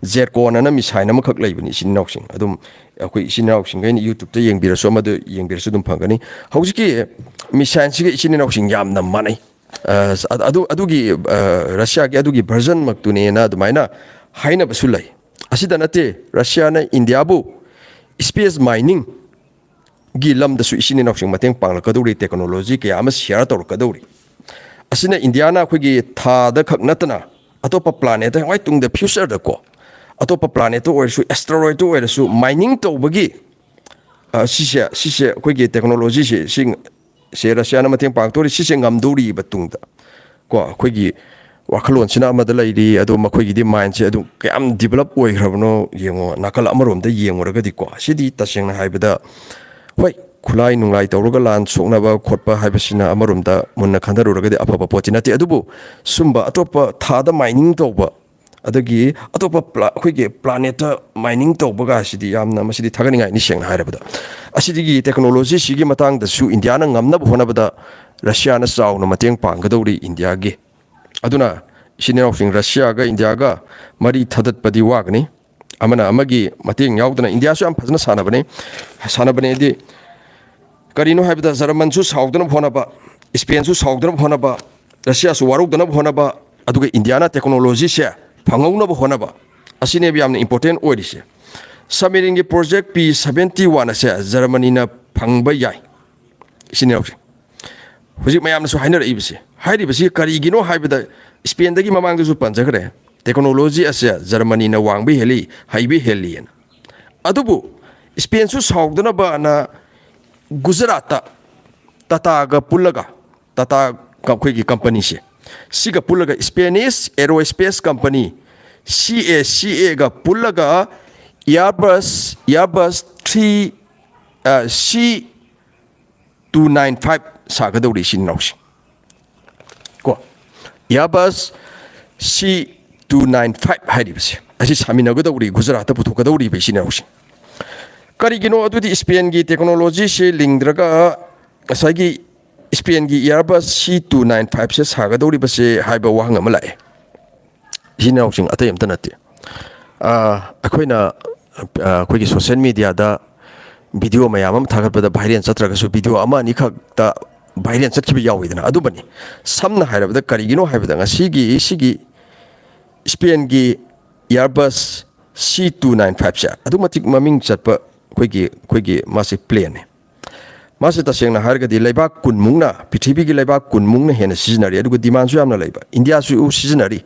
ꯖꯦꯔꯀꯣꯟ ꯑꯅ ꯃꯤꯁꯥꯏꯜ ꯑꯃꯈꯛ ꯂꯩꯕꯅꯤ, ꯏꯆꯤꯟ ꯏꯅꯥꯎꯁꯤꯡ꯫ ꯑꯗꯨꯝ ꯑꯩꯈꯣꯏ ꯏꯆꯤꯟ ꯏꯅꯥꯎꯁꯤꯡꯈꯩꯅ YouTube-ꯇ ꯌꯦꯡꯕꯤꯔꯁꯨ, ꯑꯃꯗ ꯌꯦꯡꯕꯤꯔꯁꯨ ꯑꯗꯨꯝ ꯐꯪꯒꯅꯤ꯫ ꯍꯧꯖꯤꯛꯀꯤ ꯃꯤꯁꯥꯏꯜꯁꯤꯒ ꯏꯆꯤꯟ ꯏꯅꯥꯎꯁꯤꯡ ꯌꯥꯝꯅ ꯃꯥꯟꯅꯩ꯫ ꯑ, ꯑꯗꯨ, ꯑꯗꯨꯒꯤ, ꯑ, ꯔꯁꯤꯌꯥꯒꯤ ꯑꯗꯨꯒꯤ ꯚꯔꯖꯟꯃꯛꯇꯨꯅꯦꯅ ꯑꯗꯨꯃꯥꯏꯅ ꯍꯥꯏꯅꯕꯁꯨ ꯂꯩ꯫ ꯑꯁꯤꯗ ꯅꯠꯇꯦ, ꯔꯁꯤꯌꯥꯅ ꯏꯟꯗꯤꯌꯥꯕꯨ ꯁ꯭ꯄꯦꯁ ꯃꯥꯏꯅꯤꯡꯒꯤ ꯂꯝꯗꯁꯨ ꯏꯆꯤꯟ ꯏꯅꯥꯎꯁꯤꯡ ꯃꯇꯦꯡ ꯄꯥꯡꯂꯛꯀꯗꯧꯔꯤ, ꯇꯦꯛꯅꯣꯂꯣꯖꯤ ꯀꯌꯥ ꯑꯃ ꯁꯤꯌꯔ ꯇꯧꯔꯛꯀꯗꯧꯔꯤ꯫ ꯑꯁꯤꯅ ꯏꯟꯗꯤꯌꯥꯅ ꯑꯩꯈꯣꯏꯒꯤ ꯊꯥꯗ ꯈꯛ ꯅꯠꯇꯅ ꯑꯇꯣꯞꯄ ꯄ꯭ꯂꯥꯅꯦꯠꯇ ꯍꯣꯏ ꯇꯨꯡꯗ ꯐ꯭ꯌꯨꯆꯔꯗꯀꯣ, ꯑꯇꯣꯞꯄ ꯄ꯭ꯂꯥꯅꯦꯠꯇ ꯑꯣꯏꯔꯁꯨ, ꯑꯦꯁꯇꯔꯣꯏꯗꯇ ꯑꯣꯏꯔꯁꯨ ꯃꯥꯏꯅꯤꯡ ꯇꯧꯕꯒꯤ, ꯑ, ꯁꯤꯁꯦ, ꯁꯤꯁꯦ ꯑꯩꯈꯣꯏꯒꯤ ꯇꯦꯛꯅꯣꯂꯣꯖꯤꯁꯦ, ꯁꯤ, ꯁꯦ ꯔꯁꯤꯌꯥꯅ ꯃꯇꯦꯡ ꯄꯥꯡꯊꯣꯔꯤ, ꯁꯤꯁꯦ ꯉꯝꯗꯧꯔꯤꯕ ꯇꯨꯡꯗ꯫ ꯀꯣ, ꯑꯩꯈꯣꯏꯒꯤ ꯋꯥꯈꯜꯂꯣꯟꯁꯤꯅ ꯑꯃꯗ ꯂꯩꯔꯤ, ꯑꯗꯣ ꯃꯈꯣꯏꯒꯤꯗꯤ ꯃꯥꯏꯟꯁꯦ ꯑꯗꯨꯝ ꯀꯌꯥꯝ ꯗꯤꯕꯂꯞ ꯑꯣꯏꯈ꯭ꯔꯕꯅꯣ ꯌꯦꯡꯉꯣ, ꯅꯥꯀꯜ ꯑꯃꯔꯣꯝꯗ ꯌꯦꯡꯉꯨꯔꯒꯗꯤꯀꯣ꯫ ꯁꯤꯗꯤ ꯇꯁꯦꯡꯅ ꯍꯥꯏꯕꯗ, ꯍꯣꯏ, ꯈꯨꯠꯂꯥꯏ ꯅꯨꯡꯂꯥꯏ ꯇꯧꯔꯒ ꯂꯥꯟ ꯁꯣꯛꯅꯕ ꯈꯣꯠꯄ ꯍꯥꯏꯕꯁꯤꯅ ꯑꯃꯔꯣꯝꯗ ꯃꯨꯟꯅ ꯈꯟꯊꯔꯨꯔꯒꯗꯤ ꯑꯐꯕ ꯄꯣꯠꯇꯤ ꯅꯠꯇꯦ, ꯑꯗꯨꯕꯨ ꯁꯨꯝꯕ ꯑꯇꯣꯞꯄ ꯊꯥꯗ ꯃꯥꯏꯅꯤꯡ ꯇꯧꯕ, ꯑꯗꯒꯤ ꯑꯇꯣꯞꯄ ꯄ꯭ꯂꯥ-, ꯑꯩꯈꯣꯏꯒꯤ ꯄ꯭ꯂꯥꯅꯦꯠꯇ ꯃꯥꯏꯅꯤꯡ ꯇꯧꯕꯒꯁꯤꯗꯤ ꯌꯥꯝꯅ, ꯃꯁꯤꯗꯤ ꯊꯥꯒꯠꯅꯤꯡꯉꯥꯏꯅꯤ, ꯁꯦꯡꯅ ꯍꯥꯏꯔꯕꯗ꯫ ꯑꯁꯤꯗꯒꯤ ꯇꯦꯛꯅꯣꯂꯣꯖꯤꯁꯤꯒꯤ ꯃꯇꯥꯡꯗꯁꯨ ꯏꯟꯗꯤꯌꯥꯅ ꯉꯝꯅꯕ ꯍꯣꯠꯅꯕꯗ ꯔꯁꯤꯌꯥꯅ ꯆꯥꯎꯅ ꯃꯇꯦꯡ ꯄꯥꯡꯒꯗꯧꯔꯤ ꯏꯟꯗꯤꯌꯥꯒꯤ꯫ ꯑꯗꯨꯅ ꯏꯆꯤꯟ ꯏꯅꯥꯎꯁꯤꯡ, ꯔꯁꯤꯌꯥꯒ ꯏꯟꯗꯤꯌꯥꯒ ꯃꯔꯤ ꯊꯗꯠꯄꯗꯤ ꯋꯥꯒꯅꯤ꯫ ꯑꯃꯅ ꯑꯃꯒꯤ ꯃꯇꯦꯡ ꯌꯥꯎꯗꯅ, ꯏꯟꯗꯤꯌꯥꯁꯨ ꯌꯥꯝ ꯐꯖꯅ ꯁꯥꯟꯅꯕꯅꯤ꯫ ꯁꯥꯟꯅꯕꯅꯦꯗꯤ ꯀꯔꯤꯅꯣ ꯍꯥꯏꯕꯗ, ꯖꯔꯃꯟꯁꯨ ꯁꯥꯎꯗꯅꯕ ꯍꯣꯠꯅꯕ, ꯏꯁꯄꯦꯟꯁꯨ ꯁꯥꯎꯗꯅꯕ ꯍꯣꯠꯅꯕ, ꯔꯁꯤꯌꯥꯁꯨ ꯋꯥꯔꯧꯗꯅꯕ ꯍꯣꯠꯅꯕ, ꯑꯗꯨꯒ ꯏꯟꯗꯤꯌꯥꯅ ꯇꯦꯛꯅꯣꯂꯣꯖꯤꯁꯦ ꯐꯪꯍꯧꯅꯕ ꯍꯣꯠꯅꯕ, ꯑꯁꯤꯅꯦꯕ ꯌꯥꯝꯅ ꯏꯝꯄꯣꯔꯇꯦꯟ ꯑꯣꯏꯔꯤꯁꯦ꯫ ꯁꯕꯃꯦꯔꯤꯟꯒꯤ ꯄ꯭ꯔꯣꯖꯦꯛ ꯄꯤ ꯁꯕꯦꯟꯇꯤ ꯋꯥꯟ ꯑꯁꯦ ꯖꯔꯃꯅꯤꯅ ꯐꯪꯕ ꯌꯥꯏ꯫ ꯏꯆꯤꯟ ꯏꯅꯥꯎꯁꯦ, ꯍꯧꯖꯤꯛ ꯃꯌꯥꯝꯅꯁꯨ ꯍꯥꯏꯅꯔꯛꯏꯕꯁꯦ, ꯍꯥꯏꯔꯤꯕꯁꯤ ꯀꯔꯤꯒꯤꯅꯣ ꯍꯥꯏꯕꯗ, ꯏꯁꯄꯦꯟꯗꯒꯤ ꯃꯃꯥꯡꯗꯁꯨ ꯄꯟꯖꯈ꯭ꯔꯦ, ꯇꯦꯛꯅꯣꯂꯣꯖꯤ ꯑꯁꯦ ꯖꯔꯃꯅꯤꯅ ꯋꯥꯡꯕ ꯍꯦꯜꯂꯤ, ꯍꯩꯕ ꯍꯦꯜꯂꯤꯑꯅ꯫ ꯑꯗꯨꯕꯨ ꯏꯁꯄꯦꯟꯁꯨ ꯁꯥꯎꯗꯅꯕꯅ ꯒꯨꯖꯔꯥꯠꯇ ꯇꯥꯇꯥꯒ ꯄꯨꯜꯂꯒ, ꯇꯥꯇꯥ, ꯑꯩꯈꯣꯏꯒꯤ ꯀꯝꯄꯅꯤꯁꯦ, ꯁꯤꯒ ꯄꯨꯜꯂꯒ, ꯏꯁꯄꯦꯅꯤꯁ ꯑꯦꯔꯣ ꯏꯁꯄꯦꯁ ꯀꯝꯄꯅꯤ, ꯁꯤ ꯑꯦ ꯁꯤ ꯑꯦꯒ ꯄꯨꯜꯂꯒ ꯏꯌꯥꯔꯕꯁ, ꯏꯌꯥꯔꯕꯁ ꯊ꯭ꯔꯤ, ꯁꯤ ꯇꯨ ꯅꯥꯏꯟ ꯐꯥꯏꯚ ꯁꯥꯒꯗꯧꯔꯤ, ꯏꯆꯤꯟ ꯏꯅꯥꯎꯁꯤꯡ꯫ ꯀꯣ, ꯏꯌꯥꯔꯕꯁ ꯁꯤ ꯇꯨ ꯅꯥꯏꯟ ꯐꯥꯏꯚ ꯍꯥꯏꯔꯤꯕꯁꯦ, ꯑꯁꯤ ꯁꯥꯃꯤꯟꯅꯒꯗꯧꯔꯤ, ꯒꯨꯖꯔꯥꯠꯇ ꯄꯨꯊꯣꯛꯀꯗꯧꯔꯤꯕ, ꯏꯆꯤꯟ ꯏꯅꯥꯎꯁꯤꯡ꯫ ꯀꯔꯤꯒꯤꯅꯣ ꯑꯗꯨꯗꯤ ꯏꯁꯄꯦꯟꯒꯤ ꯇꯦꯛꯅꯣꯂꯣꯖꯤꯁꯤ ꯂꯤꯡꯗ꯭ꯔꯒ ꯉꯁꯥꯏꯒꯤ ꯏꯁꯄꯦꯟꯒꯤ ꯏꯌꯥꯔꯕꯁ ꯁꯤ ꯇꯨ ꯅꯥꯏꯟ ꯐꯥꯏꯚꯁꯦ ꯁꯥꯒꯗꯧꯔꯤꯕꯁꯦ ꯍꯥꯏꯕ ꯋꯥꯍꯪ ꯑꯃ ꯂꯥꯛꯑꯦ꯫ ꯏꯆꯤꯟ ꯏꯅꯥꯎꯁꯤꯡ, ꯑꯇꯩ ꯑꯝꯇ ꯅꯠꯇꯦ꯫ ꯑꯥ, ꯑꯩꯈꯣꯏꯅ, ꯑꯥ, ꯑꯩꯈꯣꯏꯒꯤ ꯁꯣꯁꯦꯜ ꯃꯦꯗꯤꯌꯥꯗ ꯚꯤꯗꯤꯑꯣ ꯃꯌꯥꯝ ꯑꯃ ꯊꯥꯒꯠꯄꯗ ꯚꯥꯏꯔꯦꯜ ꯆꯠꯇ꯭ꯔꯒꯁꯨ ꯚꯤꯗꯤꯑꯣ ꯑꯃ ꯑꯅꯤꯈꯛꯇ ꯚꯥꯏꯔꯦꯜ ꯆꯠꯈꯤꯕ ꯌꯥꯎꯋꯤꯗꯅ, ꯑꯗꯨꯝꯕꯅꯤ꯫ ꯁꯝꯅ ꯍꯥꯏꯔꯕꯗ, ꯀꯔꯤꯒꯤꯅꯣ ꯍꯥꯏꯕꯗ, ꯉꯁꯤꯒꯤ ꯁꯤꯒꯤ ꯏꯁꯄꯦꯟꯒꯤ ꯏꯌꯥꯔꯕꯁ ꯁꯤ ꯇꯨ ꯅꯥꯏꯟ ꯐꯥꯏꯚꯁꯦ ꯑꯗꯨꯛ ꯃꯇꯤꯛ ꯃꯃꯤꯡ ꯆꯠꯄ ꯑꯩꯈꯣꯏꯒꯤ, ꯑꯩꯈꯣꯏꯒꯤ ꯃꯥꯁꯤ ꯄ꯭ꯂꯦꯟꯅꯤ꯫ ꯃꯥꯁꯤ ꯇꯁꯦꯡꯅ ꯍꯥꯏꯔꯒꯗꯤ ꯂꯩꯕꯥꯛ ꯀꯨꯟꯃꯨꯛꯅ, ꯄ꯭ꯔꯤꯊꯤꯕꯤꯒꯤ ꯂꯩꯕꯥꯛ ꯀꯨꯟꯃꯨꯛꯅ ꯍꯦꯟꯅ ꯁꯤꯖꯤꯟꯅꯔꯤ, ꯑꯗꯨꯒ ꯗꯤꯃꯥꯟꯁꯨ ꯌꯥꯝꯅ ꯂꯩꯕ꯫ ꯏꯟꯗꯤꯌꯥꯁꯨ ꯁꯤꯖꯤꯟꯅꯔꯤ꯫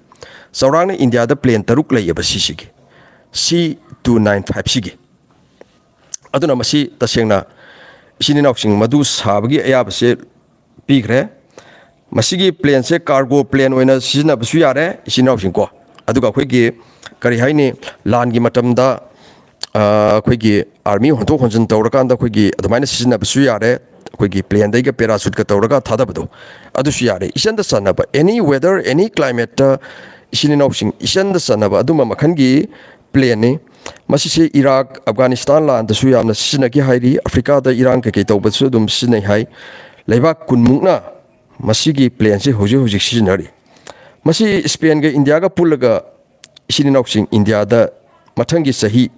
ꯆꯥꯎꯔꯥꯛꯅ ꯏꯟꯗꯤꯌꯥꯗ ꯄ꯭ꯂꯦꯟ ꯇꯔꯨꯛ ꯂꯩꯌꯦꯕ ꯁꯤꯁꯤꯒꯤ, ꯁꯤ ꯇꯨ ꯅꯥꯏꯟ ꯐꯥꯏꯚꯁꯤꯒꯤ꯫ ꯑꯗꯨꯅ ꯃꯁꯤ ꯇꯁꯦꯡꯅ ꯏꯆꯤꯟ ꯏꯅꯥꯎꯁꯤꯡ, ꯃꯗꯨ ꯁꯥꯕꯒꯤ ꯑꯌꯥꯕꯁꯦ ꯄꯤꯈ꯭ꯔꯦ꯫ ꯃꯁꯤꯒꯤ ꯄ꯭ꯂꯦꯟꯁꯦ ꯀꯥꯔꯒꯣ ꯄ꯭ꯂꯦꯟ ꯑꯣꯏꯅ ꯁꯤꯖꯤꯟꯅꯕꯁꯨ ꯌꯥꯔꯦ, ꯏꯆꯤꯟ ꯏꯅꯥꯎꯁꯤꯡꯀꯣ꯫ ꯑꯗꯨꯒ ꯑꯩꯈꯣꯏꯒꯤ, ꯀꯔꯤ ꯍꯥꯏꯅꯤ, ꯂꯥꯟꯒꯤ ꯃꯇꯝꯗ, ꯑ, ꯑꯩꯈꯣꯏꯒꯤ ꯑꯥꯔꯃꯤ ꯍꯣꯟꯗꯣꯛ ꯍꯣꯟꯖꯤꯟ ꯇꯧꯔꯀꯥꯟꯗ ꯑꯩꯈꯣꯏꯒꯤ ꯑꯗꯨꯃꯥꯏꯅ ꯁꯤꯖꯤꯟꯅꯕꯁꯨ ꯌꯥꯔꯦ꯫ ꯑꯩꯈꯣꯏꯒꯤ ꯄ꯭ꯂꯦꯟꯗꯩꯒ ꯄꯦꯔꯥꯁꯨꯠꯀ ꯇꯧꯔꯒ ꯊꯥꯗꯕꯗꯣ, ꯑꯗꯨꯁꯨ ꯌꯥꯔꯦ꯫ ꯏꯆꯟꯗ ꯆꯟꯅꯕ, ꯑꯦꯅꯤ ꯋꯦꯗꯔ, ꯑꯦꯅꯤ ꯀ꯭ꯂꯥꯏꯃꯦꯠꯇ ꯏꯆꯤꯟ ꯏꯅꯥꯎꯁꯤꯡ ꯏꯆꯟꯗ ꯆꯟꯅꯕ ꯑꯗꯨꯝꯕ ꯃꯈꯜꯒꯤ ꯄ꯭ꯂꯦꯟꯅꯤ꯫ ꯃꯁꯤꯁꯦ ꯏꯔꯥꯛ, ꯑꯐꯒꯥꯅꯤꯁꯇꯥꯟ ꯂꯥꯟꯗꯁꯨ ꯌꯥꯝꯅ ꯁꯤꯖꯤꯟꯅꯈꯤ ꯍꯥꯏꯔꯤ, ꯑꯐ꯭ꯔꯤꯀꯥꯗ ꯏꯔꯥꯡ ꯀꯩꯀꯩ ꯇꯧꯕꯗꯁꯨ ꯑꯗꯨꯝ ꯁꯤꯖꯤꯟꯅꯩ ꯍꯥꯏ꯫ ꯂꯩꯕꯥꯛ ꯀꯨꯟꯃꯨꯛꯅ ꯃꯁꯤꯒꯤ ꯄ꯭ꯂꯦꯟꯁꯤ ꯍꯧꯖꯤꯛ ꯍꯧꯖꯤꯛ ꯁꯤꯖꯤꯟꯅꯔꯤ꯫ ꯃꯁꯤ ꯁ꯭ꯄꯦꯟꯒ ꯏꯟꯗꯤꯌꯥꯒ ꯄꯨꯜꯂꯒ ꯏꯆꯤꯟ ꯏꯅꯥꯎꯁꯤꯡ ꯏꯟꯗꯤꯌꯥꯗ ꯃꯊꯪꯒꯤ ꯆꯍꯤ,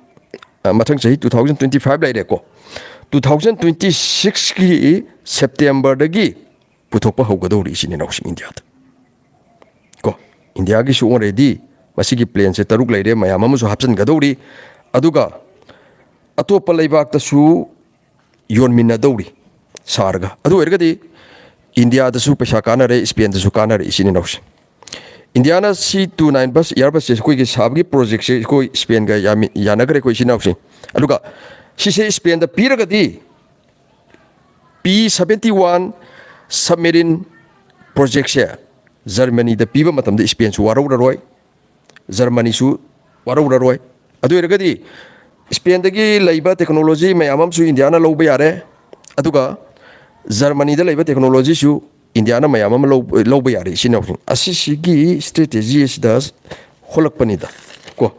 ꯑ, ꯃꯊꯪ ꯆꯍꯤ two thousand twenty five ꯂꯩꯔꯦꯀꯣ, two thousand twenty sixꯀꯤ ꯁꯦꯞꯇꯦꯝꯕꯔꯗꯒꯤ ꯄꯨꯊꯣꯛꯄ ꯍꯧꯒꯗꯧꯔꯤ ꯏꯆꯤꯟ ꯏꯅꯥꯎꯁꯤꯡ ꯏꯟꯗꯤꯌꯥꯗ꯫ ꯀꯣ, ꯏꯟꯗꯤꯌꯥꯒꯤꯁꯨ already ꯃꯁꯤꯒꯤ planꯁꯦ ꯇꯔꯨꯛ ꯂꯩꯔꯦ, ꯃꯌꯥꯝ ꯑꯃꯁꯨ ꯍꯥꯞꯆꯤꯟꯒꯗꯧꯔꯤ꯫ ꯑꯗꯨꯒ ꯑꯇꯣꯞꯄ ꯂꯩꯕꯥꯛꯇꯁꯨ ꯌꯣꯟꯃꯤꯟꯅꯗꯧꯔꯤ ꯁꯥꯔꯒ꯫ ꯑꯗꯨ ꯑꯣꯏꯔꯒꯗꯤ ꯏꯟꯗꯤꯌꯥꯗꯁꯨ ꯄꯩꯁꯥ ꯀꯥꯟꯅꯔꯦ, ꯁ꯭ꯄꯦꯟꯗꯁꯨ ꯀꯥꯟꯅꯔꯦ ꯏꯆꯤꯟ ꯏꯅꯥꯎꯁꯤꯡ꯫ ꯏꯟꯗꯤꯌꯥꯅ C two nine bus, Airbusꯁꯦ ꯑꯩꯈꯣꯏꯒꯤ ꯁꯥꯕꯒꯤ projectꯁꯦ ꯑꯩꯈꯣꯏ ꯁ꯭ꯄꯦꯟꯒ ꯌꯥꯃꯤ-, ꯌꯥꯅꯈ꯭ꯔꯦ ꯑꯩꯈꯣꯏ ꯏꯆꯤꯟ ꯏꯅꯥꯎꯁꯤꯡ꯫ ꯑꯗꯨꯒ ꯁꯤꯁꯦ ꯁ꯭ꯄꯦꯟꯗ ꯄꯤꯔꯒꯗꯤ P seventy one submarine projectꯁꯦ ꯖꯔꯃꯅꯤꯗ ꯄꯤꯕ ꯃꯇꯝꯗ ꯁ꯭ꯄꯦꯟꯁꯨ ꯋꯥꯔꯧꯔꯔꯣꯏ, ꯖꯔꯃꯅꯤꯁꯨ ꯋꯥꯔꯧꯔꯔꯣꯏ꯫ ꯑꯗꯨ ꯑꯣꯏꯔꯒꯗꯤ ꯁ꯭ꯄꯦꯟꯗꯒꯤ ꯂꯩꯕ technology ꯃꯌꯥꯝ ꯑꯃꯁꯨ ꯏꯟꯗꯤꯌꯥꯅ ꯂꯧꯕ ꯌꯥꯔꯦ, ꯑꯗꯨꯒ ꯖꯔꯃꯅꯤꯗ ꯂꯩꯕ technologyꯁꯨ ꯏꯟꯗꯤꯌꯥꯅ ꯃꯌꯥꯝ ꯑꯃ ꯂꯧ-, ꯂꯧꯕ ꯌꯥꯔꯦ ꯏꯆꯤꯟ ꯏꯅꯥꯎꯁꯤꯡ꯫ ꯑꯁꯤꯁꯤꯒꯤ strategy ꯑꯁꯤꯗ ꯍꯣꯜꯂꯛꯄꯅꯤꯗ ꯀꯣ꯫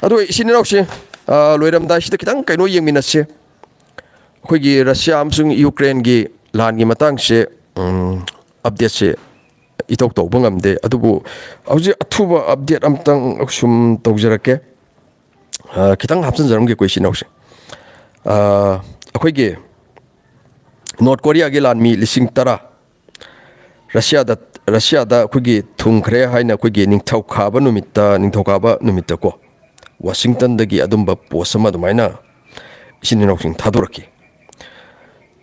ꯑꯗꯣ ꯏꯆꯤꯟ ꯏꯅꯥꯎꯁꯦ, ꯑ, ꯂꯣꯏꯔꯝꯗꯥꯏꯁꯤꯗ ꯈꯤꯇꯪ ꯀꯩꯅꯣ ꯌꯦꯡꯃꯤꯟꯅꯁꯦ꯫ ꯑꯩꯈꯣꯏꯒꯤ ꯔꯁꯤꯌꯥ ꯑꯃꯁꯨꯡ ꯌꯨꯀ꯭ꯔꯦꯟꯒꯤ ꯂꯥꯟꯒꯤ ꯃꯇꯥꯡꯁꯦ, ꯎꯝ, updateꯁꯦ ꯏꯇꯧ ꯇꯧꯕ ꯉꯝꯗꯦ꯫ ꯑꯗꯨꯕꯨ ꯍꯧꯖꯤꯛ ꯑꯊꯨꯕ update ꯑꯝꯇꯪ ꯁꯨꯝ ꯇꯧꯖꯔꯛꯀꯦ꯫ ꯑ, ꯈꯤꯇꯪ ꯍꯥꯞꯆꯤꯟꯖꯔꯝꯒꯦꯀꯣ ꯏꯆꯤꯟ ꯏꯅꯥꯎꯁꯦ꯫ ꯑ, ꯑꯩꯈꯣꯏꯒꯤ ꯅꯣꯔꯠ ꯀꯣꯔꯤꯌꯥꯒꯤ ꯂꯥꯟꯃꯤ ꯂꯤꯁꯤꯡ ꯇꯔꯥ ꯔꯁꯤꯌꯥꯗ, ꯔꯁꯤꯌꯥꯗ ꯑꯩꯈꯣꯏꯒꯤ ꯊꯨꯡꯈ꯭ꯔꯦ ꯍꯥꯏꯅ ꯑꯩꯈꯣꯏꯒꯤ ꯅꯤꯡꯊꯧꯀꯥꯕ ꯅꯨꯃꯤꯠꯇ, ꯅꯤꯡꯊꯧꯀꯥꯕ ꯅꯨꯃꯤꯠꯇꯀꯣ, ꯋꯥꯁꯤꯡꯇꯟꯗꯒꯤ ꯑꯗꯨꯝꯕ post ꯑꯃ ꯑꯗꯨꯃꯥꯏꯅ ꯏꯆꯤꯟ ꯏꯅꯥꯎꯁꯤꯡ ꯊꯥꯗꯣꯔꯛꯈꯤ꯫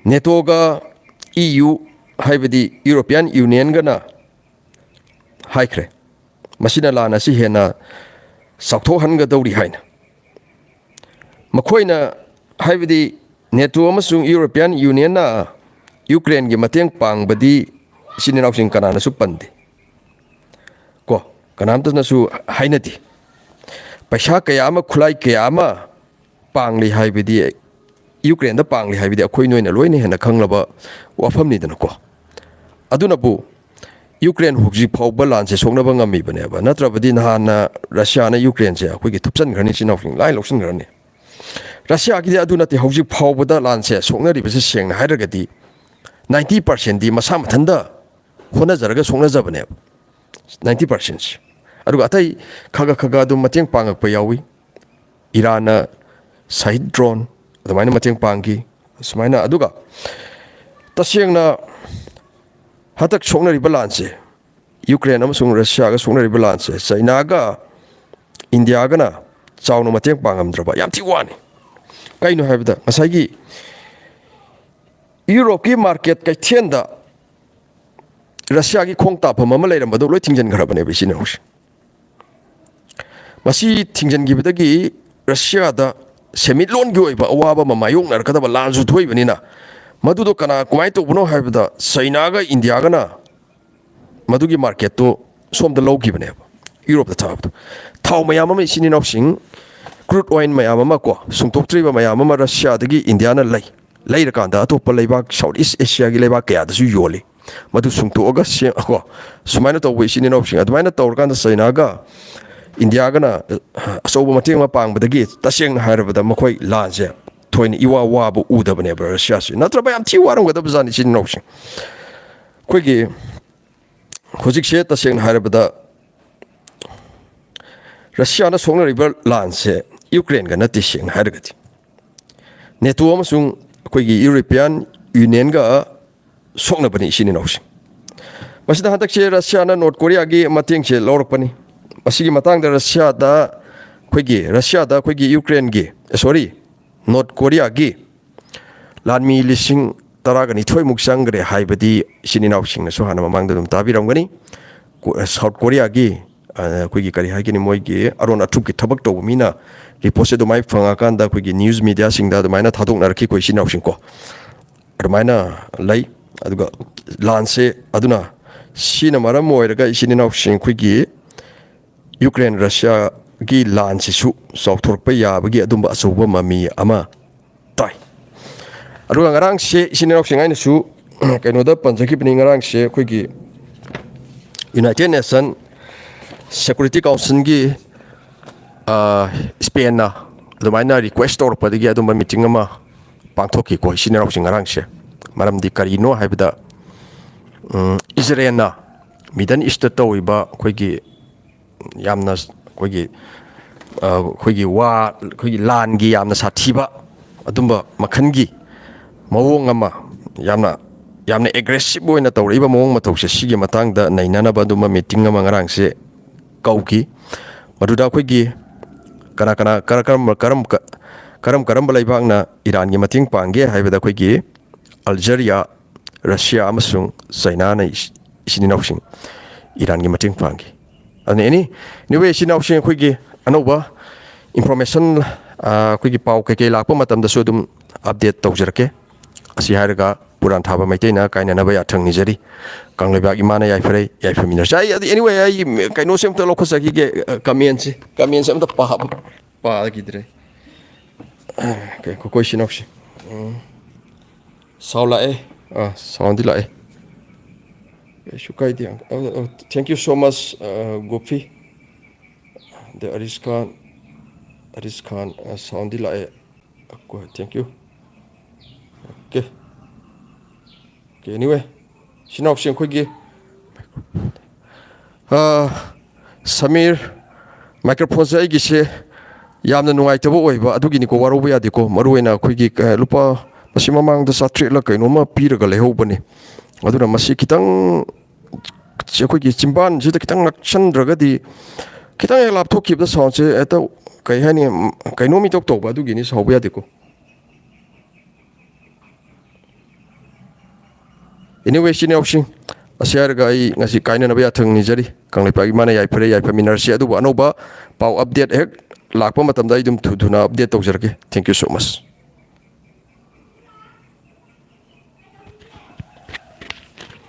NATOꯒ EU, ꯍꯥꯏꯕꯗꯤ European Unionꯒꯅ ꯍꯥꯏꯈ꯭ꯔꯦ, ꯃꯁꯤꯅ ꯂꯥꯟ ꯑꯁꯤ ꯍꯦꯟꯅ ꯆꯥꯎꯊꯣꯛꯍꯟꯒꯗꯧꯔꯤ ꯍꯥꯏꯅ꯫ ꯃꯈꯣꯏꯅ, ꯍꯥꯏꯕꯗꯤ NATO ꯑꯃꯁꯨꯡ European Unionꯅ ꯌꯨꯀ꯭ꯔꯦꯟꯒꯤ ꯃꯇꯦꯡ ꯄꯥꯡꯕꯗꯤ ꯏꯆꯤꯟ ꯏꯅꯥꯎꯁꯤꯡ ꯀꯅꯥꯅꯁꯨ ꯄꯟꯗꯦ ꯀꯣ, ꯀꯅꯥꯝꯇꯅꯁꯨ ꯍꯥꯏꯅꯗꯦ꯫ ꯄꯩꯁꯥ ꯀꯌꯥ ꯑꯃ, ꯈꯨꯠꯂꯥꯏ ꯀꯌꯥ ꯑꯃ ꯄꯥꯡꯂꯤ ꯍꯥꯏꯕꯗꯤ, ꯌꯨꯀ꯭ꯔꯦꯟꯗ ꯄꯥꯡꯂꯤ ꯍꯥꯏꯕꯗꯤ ꯑꯩꯈꯣꯏ ꯅꯣꯏꯅ ꯂꯣꯏꯅ ꯍꯦꯟꯅ ꯈꯪꯂꯕ ꯋꯥꯐꯝꯅꯤꯗꯅꯀꯣ꯫ ꯑꯗꯨꯅꯕꯨ ꯌꯨꯀ꯭ꯔꯦꯟ ꯍꯧꯖꯤꯛ ꯐꯥꯎꯕ ꯂꯥꯟꯁꯦ ꯁꯣꯛꯅꯕ ꯉꯝꯃꯤꯕꯅꯦꯕ, ꯅꯠꯇ꯭ꯔꯕꯗꯤ ꯅꯍꯥꯟꯅ ꯔꯁꯤꯌꯥꯅ ꯌꯨꯀ꯭ꯔꯦꯟꯁꯦ ꯑꯩꯈꯣꯏꯒꯤ ꯊꯨꯞꯆꯟꯈ꯭ꯔꯅꯤ, ꯏꯆꯤꯟ ꯏꯅꯥꯎꯁꯤꯡ ꯂꯥꯏ ꯂꯧꯁꯤꯟꯈ꯭ꯔꯅꯤ꯫ ꯔꯁꯤꯌꯥꯒꯤꯗꯤ ꯑꯗꯨ ꯅꯠꯇꯦ, ꯍꯧꯖꯤꯛ ꯐꯥꯎꯕꯗ ꯂꯥꯟꯁꯦ ꯁꯣꯛꯅꯔꯤꯕꯁꯦ ꯁꯦꯡꯅ ꯍꯥꯏꯔꯒꯗꯤ ninety percentꯗꯤ ꯃꯁꯥ ꯃꯊꯟꯇ ꯍꯣꯠꯅꯖꯔꯒ ꯁꯣꯛꯅꯖꯕꯅꯦꯕ꯫ ꯅꯥꯏꯟꯇꯤ ꯄꯥꯔꯁꯦꯟꯁꯦ꯫ ꯑꯗꯨꯒ ꯑꯇꯩ ꯈꯒ ꯈꯒ ꯑꯗꯨꯝ ꯃꯇꯦꯡ ꯄꯥꯡꯉꯛꯄ ꯌꯥꯎꯏ꯫ ꯏꯔꯥꯟꯅ ꯁꯍꯤꯗ ꯗ꯭ꯔꯣꯟ ꯑꯗꯨꯃꯥꯏꯅ ꯃꯇꯦꯡ ꯄꯥꯡꯈꯤ꯫ ꯁꯨꯃꯥꯏꯅ, ꯑꯗꯨꯒ ꯇꯁꯦꯡꯅ ꯍꯟꯗꯛ ꯁꯣꯛꯅꯔꯤꯕ ꯂꯥꯟꯁꯦ, ꯌꯨꯀ꯭ꯔꯦꯟ ꯑꯃꯁꯨꯡ ꯔꯁꯤꯌꯥꯒ ꯁꯣꯛꯅꯔꯤꯕ ꯂꯥꯟꯁꯦ, ꯆꯩꯅꯥꯒ ꯏꯟꯗꯤꯌꯥꯒꯅ ꯆꯥꯎꯅ ꯃꯇꯦꯡ ꯄꯥꯡꯉꯝꯗ꯭ꯔꯕ ꯌꯥꯝ ꯊꯤ ꯋꯥꯅꯤ꯫ ꯀꯩꯅꯣ ꯍꯥꯏꯕꯗ, ꯉꯁꯥꯏꯒꯤ ꯌꯨꯔꯣꯞꯀꯤ ꯃꯥꯔꯀꯦꯠ ꯀꯩꯊꯦꯜꯗ ꯔꯁꯤꯌꯥꯒꯤ ꯈꯣꯡ ꯇꯥꯐꯝ ꯑꯃ ꯂꯩꯔꯝꯕꯗꯨ ꯂꯣꯏ ꯊꯤꯡꯖꯤꯟꯈ꯭ꯔꯕꯅꯦꯕ, ꯏꯆꯤꯟ ꯏꯅꯥꯎꯁꯦ꯫ ꯃꯁꯤ ꯊꯤꯡꯖꯤꯟꯈꯤꯕꯗꯒꯤ ꯔꯁꯤꯌꯥꯗ ꯁꯦꯟꯃꯤꯠꯂꯣꯟꯒꯤ ꯑꯣꯏꯕ ꯑꯋꯥꯕ ꯑꯃ ꯃꯥꯌꯣꯛꯅꯔꯛꯀꯗꯕ ꯂꯥꯟꯁꯨ ꯊꯣꯛꯏꯕꯅꯤꯅ, ꯃꯗꯨꯗꯣ ꯀꯅꯥ ꯀꯃꯥꯏꯅ ꯇꯧꯕꯅꯣ ꯍꯥꯏꯕꯗ, ꯆꯩꯅꯥꯒ ꯏꯟꯗꯤꯌꯥꯒꯅ ꯃꯗꯨꯒꯤ ꯃꯥꯔꯀꯦꯠꯇꯨ ꯁꯣꯝꯗ ꯂꯧꯈꯤꯕꯅꯦꯕ, ꯌꯨꯔꯣꯞꯇ ꯊꯥꯕꯗꯣ꯫ ꯊꯥꯎ ꯃꯌꯥꯝ ꯑꯃ, ꯏꯆꯤꯟ ꯏꯅꯥꯎꯁꯤꯡ, ꯀ꯭ꯔꯨꯗ ꯑꯣꯏꯜ ꯃꯌꯥꯝ ꯑꯃ ꯀꯣ, ꯁꯨꯡꯇꯣꯛꯇ꯭ꯔꯤꯕ ꯃꯌꯥꯝ ꯑꯃ ꯔꯁꯤꯌꯥꯗꯒꯤ ꯏꯟꯗꯤꯌꯥꯅ ꯂꯩ꯫ ꯂꯩꯔꯀꯥꯟꯗ ꯑꯇꯣꯞꯄ ꯂꯩꯕꯥꯛ, ꯁꯥꯎꯠ ꯏꯁ ꯑꯦꯁꯤꯌꯥꯒꯤ ꯂꯩꯕꯥꯛ ꯀꯌꯥꯗꯁꯨ ꯌꯣꯜꯂꯤ꯫ ꯃꯗꯨ ꯁꯨꯡꯇꯣꯛꯑꯒ ꯁꯦꯝ-, ꯀꯣ, ꯁꯨꯃꯥꯏꯅ ꯇꯧꯕ ꯏꯆꯤꯟ ꯏꯅꯥꯎꯁꯤꯡ꯫ ꯑꯗꯨꯃꯥꯏꯅ ꯇꯧꯔꯀꯥꯟꯗ ꯆꯩꯅꯥꯒ ꯏꯟꯗꯤꯌꯥꯒꯅ, ꯑ, ꯑꯆꯧꯕ ꯃꯇꯦꯡ ꯑꯃ ꯄꯥꯡꯕꯗꯒꯤ, ꯇꯁꯦꯡꯅ ꯍꯥꯏꯔꯕꯗ, ꯃꯈꯣꯏ ꯂꯥꯟꯁꯦ ꯊꯣꯏꯅ ꯏꯋꯥ ꯋꯥꯕ ꯎꯗꯕꯅꯦꯕ ꯔꯁꯤꯌꯥꯁꯤ꯫ ꯅꯠꯇ꯭ꯔꯕ ꯌꯥꯝ ꯊꯤ ꯋꯥꯔꯝꯒꯗꯕ ꯖꯥꯠꯅꯤ, ꯏꯆꯤꯟ ꯏꯅꯥꯎꯁꯤꯡ꯫ ꯑꯩꯈꯣꯏꯒꯤ ꯍꯧꯖꯤꯛꯁꯦ, ꯇꯁꯦꯡꯅ ꯍꯥꯏꯔꯕꯗ, ꯔꯁꯤꯌꯥꯅ ꯁꯣꯛꯅꯔꯤꯕ ꯂꯥꯟꯁꯦ ꯌꯨꯀ꯭ꯔꯦꯟꯒ ꯅꯠꯇꯦ, ꯁꯦꯡꯅ ꯍꯥꯏꯔꯒꯗꯤ꯫ ꯅꯦꯇꯣ ꯑꯃꯁꯨꯡ ꯑꯩꯈꯣꯏꯒꯤ ꯌꯨꯔꯣꯄꯤꯌꯥꯟ ꯌꯨꯅꯤꯌꯟꯒ ꯁꯣꯛꯅꯕꯅꯤ, ꯏꯆꯤꯟ ꯏꯅꯥꯎꯁꯤꯡ꯫ ꯃꯁꯤꯗ ꯍꯟꯗꯛꯁꯦ ꯔꯁꯤꯌꯥꯅ ꯅꯣꯔꯠ ꯀꯣꯔꯤꯌꯥꯒꯤ ꯃꯇꯦꯡꯁꯦ ꯂꯧꯔꯛꯄꯅꯤ꯫ ꯃꯁꯤꯒꯤ ꯃꯇꯥꯡꯗ ꯔꯁꯤꯌꯥꯗ ꯑꯩꯈꯣꯏꯒꯤ, ꯔꯁꯤꯌꯥꯗ ꯑꯩꯈꯣꯏꯒꯤ ꯌꯨꯀ꯭ꯔꯦꯟꯒꯤ, ꯁꯣꯔꯤ, ꯅꯣꯔꯠ ꯀꯣꯔꯤꯌꯥꯒꯤ ꯂꯥꯟꯃꯤ ꯂꯤꯁꯤꯡ ꯇꯔꯥꯒ ꯅꯤꯊꯣꯏꯃꯨꯛ ꯆꯪꯈ꯭ꯔꯦ ꯍꯥꯏꯕꯗꯤ ꯏꯆꯤꯟ ꯏꯅꯥꯎꯁꯤꯡꯅꯁꯨ ꯍꯥꯟꯅ ꯃꯃꯥꯡꯗ ꯑꯗꯨꯝ ꯇꯥꯕꯤꯔꯝꯒꯅꯤ꯫ ꯀꯣ-, ꯁꯥꯎꯠ ꯀꯣꯔꯤꯌꯥꯒꯤ, ꯑ, ꯑꯩꯈꯣꯏꯒꯤ, ꯀꯔꯤ ꯍꯥꯏꯒꯅꯤ, ꯃꯣꯏꯒꯤ ꯑꯔꯣꯟ ꯑꯊꯨꯞꯀꯤ ꯊꯕꯛ ꯇꯧꯕ ꯃꯤꯅ ꯔꯤꯄꯣꯔꯠꯁꯦ ꯑꯗꯨꯃꯥꯏꯅ ꯐꯪꯉꯀꯥꯟꯗ ꯑꯩꯈꯣꯏꯒꯤ ꯅ꯭ꯌꯨꯁ ꯃꯤꯗꯤꯌꯥꯁꯤꯡꯗ ꯑꯗꯨꯃꯥꯏꯅ ꯊꯥꯗꯣꯛꯅꯔꯛꯈꯤꯀꯣ, ꯏꯆꯤꯟ ꯏꯅꯥꯎꯁꯤꯡꯀꯣ꯫ ꯑꯗꯨꯃꯥꯏꯅ ꯂꯩ꯫ ꯑꯗꯨꯒ ꯂꯥꯟꯁꯦ, ꯑꯗꯨꯅ ꯁꯤꯅ ꯃꯔꯝ ꯑꯣꯏꯔꯒ ꯏꯆꯤꯟ ꯏꯅꯥꯎꯁꯤꯡ, ꯑꯩꯈꯣꯏꯒꯤ ꯌꯨꯀ꯭ꯔꯦꯟ ꯔꯁꯤꯌꯥꯒꯤ ꯂꯥꯟꯁꯤꯁꯨ ꯆꯥꯎꯊꯣꯔꯛꯄ ꯌꯥꯕꯒꯤ ꯑꯗꯨꯝꯕ ꯑꯆꯧꯕ ꯃꯃꯤ ꯑꯃ ꯇꯥꯏ꯫ ꯑꯗꯨꯒ ꯉꯔꯥꯡꯁꯦ ꯏꯆꯤꯟ ꯏꯅꯥꯎꯁꯤꯡ ꯑꯩꯅꯁꯨ ꯀꯩꯅꯣꯗ ꯄꯟꯖꯈꯤꯕꯅꯤ, ꯉꯔꯥꯡꯁꯦ ꯑꯩꯈꯣꯏꯒꯤ ꯌꯨꯅꯥꯏꯇꯦꯠ ꯅꯦꯁꯟ ꯁꯦꯀ꯭ꯌꯨꯔꯤꯇꯤ ꯀꯥꯎꯟꯁꯤꯜꯒꯤ, ꯑ, ꯏꯁꯄꯦꯟꯅ ꯑꯗꯨꯃꯥꯏꯅ ꯔꯤꯀ꯭ꯋꯦꯁ ꯇꯧꯔꯛꯄꯗꯒꯤ ꯑꯗꯨꯝꯕ ꯃꯤꯇꯤꯡ ꯑꯃ ꯄꯥꯡꯊꯣꯛꯈꯤꯀꯣ, ꯏꯆꯤꯟ ꯏꯅꯥꯎꯁꯤꯡ, ꯉꯔꯥꯡꯁꯦ꯫ ꯃꯔꯝꯗꯤ ꯀꯔꯤꯅꯣ ꯍꯥꯏꯕꯗ, ꯎꯝ, ꯏꯖꯔꯦꯜꯅ Middle East ꯇꯧꯔꯤꯕ ꯑꯩꯈꯣꯏꯒꯤ ꯌꯥꯝꯅ ꯑꯩꯈꯣꯏꯒꯤ ꯑꯩꯈꯣꯏꯒꯤ ꯋꯥ ꯑꯩꯈꯣꯏꯒꯤ ꯂꯥꯟꯒꯤ ꯌꯥꯝꯅ ꯁꯥꯊꯤꯕ ꯑꯗꯨꯝꯕ ꯃꯈꯜꯒꯤ ꯃꯑꯣꯡ ꯑꯃ, ꯌꯥꯝꯅ ꯌꯥꯝꯅ ꯑꯦꯒ꯭ꯔꯦꯁꯤꯞ ꯑꯣꯏꯅ ꯇꯧꯔꯛꯏꯕ ꯃꯑꯣꯡ ꯃꯇꯧꯁꯦ, ꯁꯤꯒꯤ ꯃꯇꯥꯡꯗ ꯅꯩꯅꯅꯕ ꯑꯗꯨꯝꯕ ꯃꯤꯇꯤꯡ ꯑꯃ ꯉꯔꯥꯡꯁꯦ ꯀꯧꯈꯤ꯫ ꯃꯗꯨꯗ ꯑꯩꯈꯣꯏꯒꯤ ꯀꯅꯥ ꯀꯅꯥ ꯀꯔꯝ ꯀꯔꯝꯕ ꯂꯩꯕꯥꯛꯅ ꯏꯔꯥꯟꯒꯤ ꯃꯇꯦꯡ ꯄꯥꯡꯒꯦ ꯍꯥꯏꯕꯗ, ꯑꯩꯈꯣꯏꯒꯤ ꯑꯜꯖꯔꯤꯌꯥ, ꯔꯁꯤꯌꯥ ꯑꯃꯁꯨꯡ ꯆꯩꯅꯥꯅ ꯏꯆꯤꯟ ꯏꯅꯥꯎꯁꯤꯡ ꯏꯔꯥꯟꯒꯤ ꯃꯇꯦꯡ ꯄꯥꯡꯈꯤ꯫ ꯑꯗꯨꯅ ꯑꯦꯅꯤ ꯑꯦꯅꯤꯋꯦ, ꯏꯆꯤꯟ ꯏꯅꯥꯎꯁꯤꯡ ꯑꯩꯈꯣꯏꯒꯤ ꯑꯅꯧꯕ ꯏꯟꯐꯣꯔꯃꯦꯁꯟ, ꯑꯩꯈꯣꯏꯒꯤ ꯄꯥꯎ ꯀꯩꯀꯩ ꯂꯥꯛꯄ ꯃꯇꯝꯗꯁꯨ ꯑꯗꯨꯝ ꯑꯞꯗꯦꯠ ꯇꯧꯖꯔꯛꯀꯦ꯫ ꯑꯁꯤ ꯍꯥꯏꯔꯒ ꯄꯨꯔꯥꯟ ꯊꯥꯕ ꯃꯩꯇꯩꯅ ꯀꯥꯏꯅꯅꯕ ꯌꯥꯊꯪ ꯅꯤꯖꯔꯤ꯫ ꯀꯪꯂꯩꯕꯥꯛ ꯏꯃꯥꯅ ꯌꯥꯏꯐꯔꯦ, ꯌꯥꯏꯐꯃꯤꯟꯅꯔꯁꯤ꯫ ꯑꯩ ꯑꯗꯨ ꯑꯦꯅꯤꯋꯦ, ꯑꯩ ꯀꯩꯅꯣꯁꯦ ꯑꯝꯇ ꯂꯧꯈꯠꯆꯈꯤꯒꯦ, ꯀꯃꯦꯟꯁꯦ ꯀꯃꯦꯟꯁꯦ ꯑꯝꯇ ꯄꯥꯕ ꯄꯥꯈꯤꯗ꯭ꯔꯦ꯫ ꯀꯩ ꯑꯩꯈꯣꯏ ꯏꯆꯤꯟ ꯏꯅꯥꯎꯁꯦ, ꯎꯝ꯫ ꯁꯥꯎꯟ ꯂꯥꯛꯑꯦ꯫ ꯑꯥ, ꯁꯥꯎꯟꯗꯤ ꯂꯥꯛꯑꯦ꯫ ꯀꯩꯁꯨ ꯀꯥꯏꯗꯦ꯫ Thank you so much, ꯒꯣꯐꯤ꯫ ꯑꯗ ꯑꯔꯤꯁ ꯈꯥꯟ, ꯑꯔꯤꯁ ꯈꯥꯟ, ꯁꯥꯎꯟꯗꯤ ꯂꯥꯛꯑꯦ꯫ ꯊꯦꯡꯀ꯭ꯌꯨ꯫ ꯑꯣꯀꯦ꯫ ꯑꯣꯀꯦ, ꯑꯦꯅꯤꯋꯦ, ꯏꯆꯤꯟ ꯏꯅꯥꯎꯁꯤꯡ ꯑꯩꯈꯣꯏꯒꯤ, ꯑꯥ, ꯁꯃꯤꯔ, ꯃꯥꯏꯀ꯭ꯔꯣꯐꯣꯟꯁꯦ ꯑꯩꯒꯤꯁꯦ ꯌꯥꯝꯅ ꯅꯨꯡꯉꯥꯏꯇꯕ ꯑꯣꯏꯕ, ꯑꯗꯨꯒꯤꯅꯤꯀꯣ, ꯋꯥꯔꯧꯕ ꯌꯥꯗꯦꯀꯣ꯫ ꯃꯔꯨꯑꯣꯏꯅ ꯑꯩꯈꯣꯏꯒꯤ, ꯑ, ꯂꯨꯄꯥ, ꯃꯁꯤ ꯃꯃꯥꯡꯗ ꯆꯥꯇ꯭ꯔꯦꯠꯂ ꯀꯩꯅꯣꯝꯃ ꯄꯤꯔꯒ ꯂꯩꯍꯧꯕꯅꯤ꯫ ꯑꯗꯨꯅ ꯃꯁꯤ ꯈꯤꯇꯪ, ꯁꯤ ꯑꯩꯈꯣꯏꯒꯤ ꯆꯤꯝꯕꯥꯟꯁꯤꯗ ꯈꯤꯇꯪ ꯅꯛꯁꯟꯗ꯭ꯔꯒꯗꯤ, ꯈꯤꯇꯪ ꯍꯦꯛ ꯂꯥꯞꯊꯣꯛꯈꯤꯕꯗ ꯁꯥꯎꯟꯁꯦ ꯍꯦꯛꯇ, ꯀꯩ ꯍꯥꯏꯅꯤ, ꯀꯩꯅꯣꯝ ꯏꯇꯧ ꯇꯧꯕ, ꯑꯗꯨꯒꯤꯅꯤ, ꯁꯥꯎꯕ ꯌꯥꯗꯦꯀꯣ꯫ ꯑꯦꯅꯤꯋꯦ, ꯏꯆꯤꯟ ꯏꯅꯥꯎꯁꯤꯡ, ꯑꯁꯤ ꯍꯥꯏꯔꯒ ꯑꯩ ꯉꯁꯤ ꯀꯥꯏꯅꯅꯕ ꯌꯥꯊꯪ ꯅꯤꯖꯔꯤ꯫ ꯀꯪꯂꯩꯄꯥꯛ ꯏꯃꯥꯅ ꯌꯥꯏꯐꯔꯦ, ꯌꯥꯏꯐꯃꯤꯟꯅꯔꯁꯤ꯫ ꯑꯗꯨꯕꯨ ꯑꯅꯧꯕ ꯄꯥꯎ ꯑꯞꯗꯦꯠ ꯍꯦꯛ ꯂꯥꯛꯄ ꯃꯇꯝꯗ ꯑꯩ ꯑꯗꯨꯝ ꯊꯨ ꯊꯨꯅ ꯑꯞꯗꯦꯠ ꯇꯧꯖꯔꯛꯀꯦ꯫ Thank you so much꯫